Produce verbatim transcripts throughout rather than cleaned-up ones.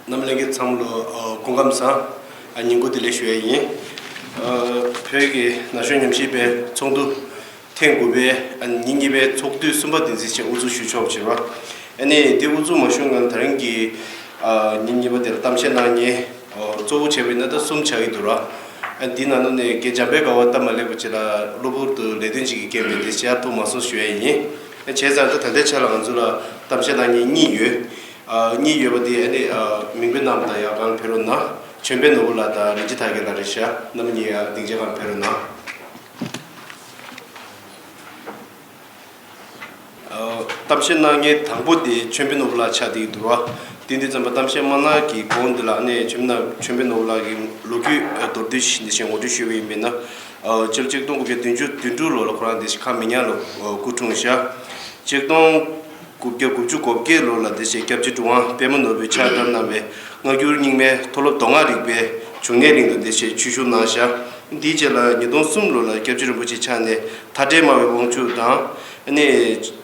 རྣམ་པ་ལྷན་རྒྱས་ཚང་མ་ལ་ཨ་སྐུ་ཁམས་བཟང་། ཨ་ཉིན་གུང་བདེ་ལེགས་ཞུ་ཡ་ཡིན། ཨ་བོད་ཀྱི་ན་གཞོན་ཉམས་ཞིབ་པའི་ཚོགས་འདུ་ཐེངས་དགུ་པའི་ཨ་ཉིན་གཉིས་པའི་ཚོགས་དུས་གསུམ་པ་དེ་འཛིན་ཆེན་དབུ་འཛུགས་ཞུ་ཆོག་བྱས་པ། ཨ་ནི་དེ་དབུ་འཛུགས་མ་ཞུ་སྔོན་ད་རིང་གི་ཨ་ཉིན་གཉིས་པ་དེར་གཏམ་བཤད་གནང་མཁན་ཨ་གཙོ་བོ་བྱས་པ་ཡིན་ན་ད་གསུམ་ཆགས་ཀྱི་འདུག་ར། ཨ་འདི་ནང་ལོགས་ནས་རྒན་འཇམ་དཔལ་དགའ་བ་སྟབས་མ་ལེགས་པ་ཅིག་ལ་གློ་བུར་དུ་ལས་དོན་ཅིག་གི་རྐྱེན་པས་དེ་བྱ་ཐུབ་མ་སོང་ཞུ་ཡ་ཡིན། ཨ་བྱས་ཙང་ད་ད་ལྟའི་ཆ་ལ་ང་ཚོ་ལ་གཏམ་བཤད་གནང་མཁན་གཉིས་ཡོད། ཨ་གཉིས་ཡོད་པ་དེ་ཨ་ནི་ཨ་མིང་དཔེ་གནང་བ་དང་ཡར་སྒང་ཕེབས་རོགས་གནང་། ཆོས་འཕེལ་ནོར་བུ་ལགས་དང་རིན་ཆེན་དར་རྒྱས་ལགས་རེད་ཤག་རྣམ་གཉིས་ཡར་སྡིངས་ཆའི་སྒང་ཕེབས་རོགས་གནང་། ཨ་གཏམ་བཤད་གནང་མཁན་དང་པོ་དེ་ཆོས་འཕེལ་ནོར་བུ་ལགས་ཆགས་བསྡད་ཀྱི་འདུག་ར། དེ་འདི་ཙམ་པ་གཏམ་བཤད་མ་གནང་གི་གོང་འདི་ལ་ཨ་ནི་ཆོས་ན་ཆོས་འཕེལ་ནོར་བུ་ལགས་ཀྱི་ལོ་རྒྱུས་ཨ་མདོར་བསྡུས་ཤིག་འདི་བཞིན་ངོ་སྤྲོད་ཞུས་པ་ཡིན་པས་ན། ཨ་སྤྱི་ལོ་ཆིག་སྟོང་དགུ་བརྒྱ་བདུན་ཅུ་དོན་དྲུག་ལོ་ལ་ཁོ་རང་འདི་བཞིན་ཁམས་མི་ཉག་ལ་ཨ་སྐུ་འཁྲུངས་ཤག་ཆིག་སྟོང་དགུ་བརྒྱ་དགུ་བཅུ་གོ་བརྒྱད་ལོ་ལ་འདི་བཞིན་སྐྱབས་རྗེ་གྲུབ་དབང་པདྨ་ནོར་བུས་ཕྱག་བཏབ་གནང་བའི་སྔ་འགྱུར་རྙིང་མའི་མཐོ་སློབ་མདོ་སྔགས་རིག་པའི་འབྱུང་གནས་གླིང་དུ་འདི་བཞིན་ཆོས་ཞུགས་གནང་ཤག་དེའི་རྗེས་ལ་ཉིས་སྟོང་གསུམ་ལོ་ལ་སྐྱབས་རྗེ་རིན་པོ་ཆེ་ཕྱག་ནས་མཐའ་བྲལ་སྨྲ་བའི་དབང་ཕྱུག་དང་། ཨ་ནི་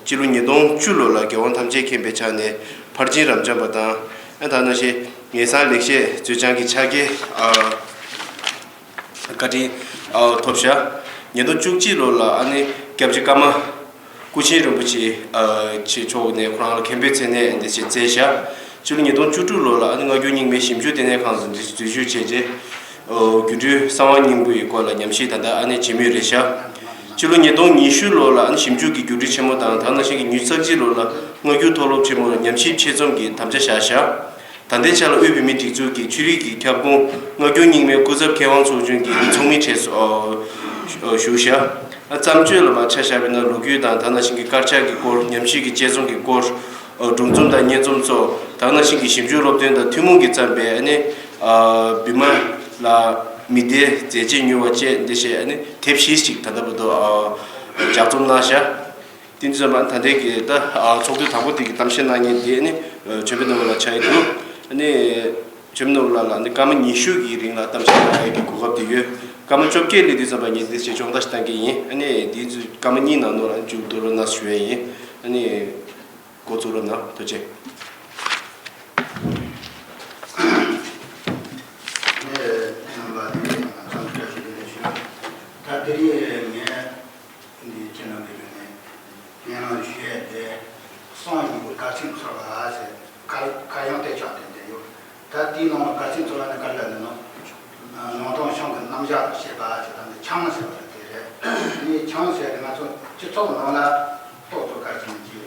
སྤྱི་ལོ་ཉིས་སྟོང་བཅུ་ལོ་ལ་རྒྱལ་དབང་ཐམས་ཅད་མཁྱེན་པའི་ཕྱག་ནས་ཕར་ཕྱིན་རབ་འབྱམས་པ་དང་། ཨ་ད་ནང་བཞིན་ངེས་གསང་ལེགས་བཤད་མཛོད་འཆང་གི་ཕྱག་འཁྱེར་ཨ་བཀའ་དྲིན་ཨ་ཐོབ་ཤག་ཉིས་སྟོང་བཅུ་གཅིག་ལོ་ལ་ཨ་ནི་སྐྱབས་རྗེ་ཀརྨ་སྐུ་ཆེན་རིན་པོ་ཆེ་ཨ་ཆེ་མཆོག་ནས་ཁོ་རང་ལ་མཁན་པོའི་མཚན་གནས་འདི་བཞིན་བསྩལ་ཤག་སྤྱི་ལོ་ཉིས་སྟོང་བཅུ་དྲུག་ལོ་ལ་ཨ་ནི་སྔ་འགྱུར་རྙིང་མའི་ཞིབ་འཇུག་ལྟེ་གནས་ཁང་དུ་འདི་འཛུལ་ཞུགས་བྱས་རྗེས། ཨོ་སྒྱུ་འཕྲུལ་གསང་བ་སྙིང་པོའི་སྐོར་ལ་ཉམས་ཞིབ་ད་ལྟ་ཨ་ནི་བྱེད་མུས་རེད་ཤག་སྤྱི་ལོ་ཉིས་སྟོང་ཉི་ཤུ་ལོ་ལ་ཨ་ནི་ཞིབ་འཇུག་གི་རྒྱུགས་སྤྲོད་ཆེན་མོ་དང་ད་ནང་བཞིན་གྱི་ཉི་ཤུ་རྩ་གཅིག་ལོ་ལ་སྔ་འགྱུར་མཐོ་སློབ་ཆེན་མོར་ཉམས་ཞིབ་ཆེད་རྩོམ་གྱི་དམ་བཅའ་བཞག་ཤག་ད་ལྟའི་ཆ་ལ་དབུས་བོད་མིའི་སྒྲིག་འཛུགས་ཀྱི་ཆོས་རིག་གི་ཁྱབ་ཁོངས་སྔ་འགྱུར་རྙིང་མའི་སྐུ་ཚབ་མཁས་དབང་ཚོགས་ཆུང་གི་ཚོགས་མི་གྲས་སུ་ཨོ་ཞུགས་ཤག་ཨ་བརྩམས་ཆོས་ལ་མར་ཆ་བཞག་པ་ཡིན་ན་ལོ་རྒྱུས་དང་ད་ནང་བཞིན་གྱི་དཀར་ཆག་གི་སྐོར། ཉམས་ཞིབ་ཀྱི་དཔྱད་རྩོམ་གྱི་སྐོར། ཨོ་སྒྲུང་རྩོམ་དང་སྙན་རྩོམ་སོགས་ད་ནང་བཞིན་གྱི་ཞིབ་འཇུག་སློབ་སྟོན་དང་ཐུན་མོང་གིས་བརྩམས་པའི་ཨ་ནི་ཨ་བི་མ་ལ་མི་སྡེའི་མཛད་རྗེས་མྱུར་བ་བཅས་འདི་བཞིན་ཨ་ནི་དེབ་བཞི་ཞིག་ད་ལྟ་བར་དུ་ཨ་ལྗགས་རྩོམ་གནང་ཤག་དེ་ཚོ་མ་ད་ལྟའི་གི་ད་ཨ་ཚོགས་འདུ་དང་པོ་དེ་གི་གཏམ་བཤད་གནང་མཁན་དེ་ཨ་ནི་ཨ་ཆོས་འཕེལ་ནོར་བུ་ལགས་ཆགས་ཡི་འདུག་ཨ་ནི་ཆོས་འཕེལ་ནོར་བུ་ལགས་ལ་ཨ་ནི་སྐར་མ་ཉི་ཤུ་གི་རིང་ལ་གཏམ་བཤད་གནང་ཡས་ཀྱི་གོ་སྐབས་དེ་ཡོད། སྐར་མ་བཅོ་བརྒྱད་སླེབས་དུས་ཙམ་པ་ངས་འདི་བྱས་སྦྱོང་བརྡར་ཞིག་བཏང་གི་ཡིན། ཨ་ནི་འདི་ཚོ་སྐར་མ་གཉིས་ནང་ནོར་ལ་མཇུག་བསྡུ་རོགས་གནང་ཞུ་ཡས་ཡིན། ཨ་ནི་འགོ་བཙུགས་རོགས་གནང་། ཐུགས་རྗེ་ཆེ། ངས་རྣམ་པ་འདི་ང་ཚོ་བཀྲ་ཤིས་བདེ་ལེགས་ཞུ། ད་དེ་རིང་ངས་འདི་ཁྱེད་རྣམ་པའི་ངོས་ནས་སྙན་ལམ་ཞུ་ཡས་དེ་གསང་སྙིང་པོ་གར་ཆེན་ཚོར་བ་ཟེར་གར་གར་དབྱངས་དེ་ཆགས་ཏེ་བསྡད་ཡོད། ད་དེའི་ནང་ལ་གར་ཆེན་ཚོར་བ་ནི་ག་རེ་ལབ་ན་ནོ། ནང་དོན་ཤིང་གི་རྣམ་གཞག་ལ་བཤད་པ་ཟེར་ད་འདི་ཆང་ཟེར་བ་ལ་དེ་རེད། ངས་ཆང་ཟེར་ཏེ་ང་ཚོ་སྤྱི་ཚོགས་ནང་ལ་ཏོག་ཏོག་གར་ཆེན་གྱི་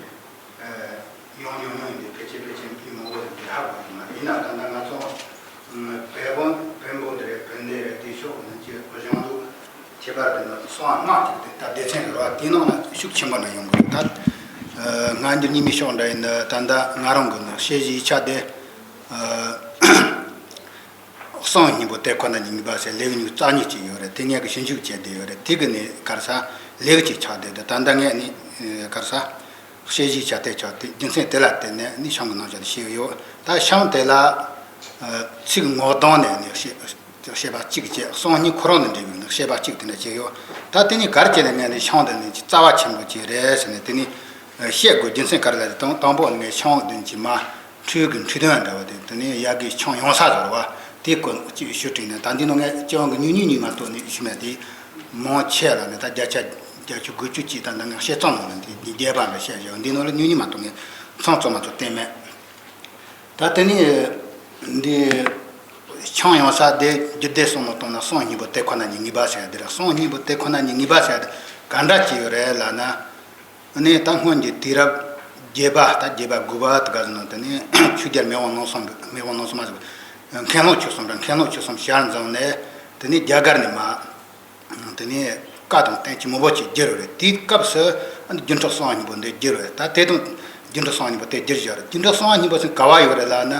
ཡོང་ཡོང་ཡོང་ཡིན་དེ་ཕལ་ཆེར་ཕལ་ཆེར་མི་མང་པོ་ཞིག་འདི་ཧ་གོ་གི་མ་རེད། ཡིན་ན་ད་ལྟ་ང་ཚོ་བོད་བོན་བོན་པོ་དེ་རེད། བོན་སྡེ་རེད། དེ་ཕྱོགས་ནས་ཀྱི་གཞུང་ལུགས་ཁྱད་པར་དུ་ན་གསང་སྔགས་ཀྱི་དེ་ད་སྡེ་ཚན་རེད་བ། དེའི་ནང་ན་ཤུགས་ཆེན་པོ་ན་ཡོང་གི་རེད། ད་སྔ་འགྱུར་རྙིང་མའི་ཕྱོགས་འདྲ་ཡིན་ན་ད་ལྟ་ང་རང་གི་ནི་བཤད་གཞིའི་ཆ་དེ། གསང་སྙིང་པོ་དེ་ཁོ་ན་ཉིད་ངེས་པ་ཟེར་ལེའུ་ཉི་ཤུ་རྩ་གཉིས་ཅིག་ཡོད་རེད། དེ་ངས་གི་ཞིབ་འཇུག་བྱས་བསྡད་ཡོད་རེད། དེ་གི་ནི་ག་རེ་ཟ་ལེའུ་གཅིག་ཆགས་བསྡད་འདུག་ད་ལྟ་ངས་ནི་ག་རེ་ཟ་བཤད་གཞིའི་ཆ་དེ་ཆགས་དེ་རྒྱུ་མཚན་དེ་ལ་བརྟེན་ནས་ནི་ཤིང་གི་རྣམ་གཞག་དེ་བཤད་ཡོད། ད་ཤིང་དེ་ལ་ཚིག་ངོ་གདོང་ནས་ནི་བཤད་བཤད་པ་གཅིག་བྱས། གསང་སྙིང་ཁོ་རང་དང་འབྲེལ་བའི་ནི་བཤད་པ་གཅིག་དེ་འདྲ་བྱས་ཡོད། ད་དེ་ནི་ག་རེ་བྱས་ནས་ངས་ནི་ཤིང་དེ་ནི་རྩ་བ་ཆེན་པོ་ཅིག་རེད་ཟེར་ནས་དེ་ནི་བཤད་དགོས་རྒྱུ་མཚན་ག་རེ་ལ་དང་དང་པོ་ངས་ཤིང་དེ་ཅིག་མ། འཕྲུལ་གྱི་འཕྲུལ་དོན་འདྲ་བ་དེ་དེ་ནས་ཡ་གི་ཆང་ཡོང་ས་རེད་བ། དེ་སྐོར་ཅིག་ཞུ་དྲན་ནས་ད་འདི་ནང་ངས་སྤྱི་དབང་གི་སྙུང་གཉིས་གཉིས་མ་གཏོགས་ནས་ཞུ་མེད་དེ། མང་ཆེ་ལ་ནི་ད་བརྒྱ་ཆ་བརྒྱད་ཅུ་དགུ་བཅུ་ཅིག་ད་ནང་ངས་བཤད་ཙམ་ནང་ནས་འདི་རྒྱས་པ་འདྲ་བཤད་བཞག་འདི་ནང་ལ་སྙུང་གཉིས་མ་གཏོགས་ངས་མཚམས་ཙམ་མ་གཏོགས་བསྟན་མེད། ད་དེ་ནས་འདི་ཆང་ཡོང་ས་དེ་རྒྱུད་སྡེ་གསུམ་ལ་གཏོང་ན་གསང་སྙིང་པོ་དེ་ཁོ་ན་ཉིད་ངེས་པ་ཟེར་ཡ་འདི་རེད། གསང་སྙིང་པོ་དེ་ཁོ་ན་ཉིད་ངེས་པ་ཟེར་ཡ་དེ་ག་འདྲ་ཅིག་ཡོད་རེད་ལབ་ན། ནས་ད་སྔོན་གྱི་དུས་རབས་བརྒྱད་པ། ད་བརྒྱད་པ་དགུ་པ་དེ་ག་ཟེར་ན་དེ་ནས་ཆོས་རྒྱལ་མེས་དབོན་རྣམ་གསུམ་གི་མེས་དབོན་རྣམ་གསུམ་མ་ཟེར། མཁན་སློབ་ཆོས་གསུམ་ར་མཁན་སློབ་ཆོས་གསུམ་ཞལ་འཛོམས་ནས་དེ་ནས་རྒྱ་གར་ནས་མ་དེ་ནས་བཀའ་དང་བསྟན་བཅོས་མང་པོ་ཅིག་བསྒྱུར་བ་རེད། དེའི་སྐབས་སུ་སྒྱུ་འཕྲུལ་གསང་སྙིང་པོ་འདི་བསྒྱུར་བ་རེད། ད་དེ་དང་སྒྱུ་འཕྲུལ་གསང་སྙིང་པོ་དེ་བསྒྱུར་བཞག་རེད། སྒྱུ་འཕྲུལ་གསང་སྙིང་པོ་ཟེར་ག་བ་ཡོད་རེད་ལབ་ན།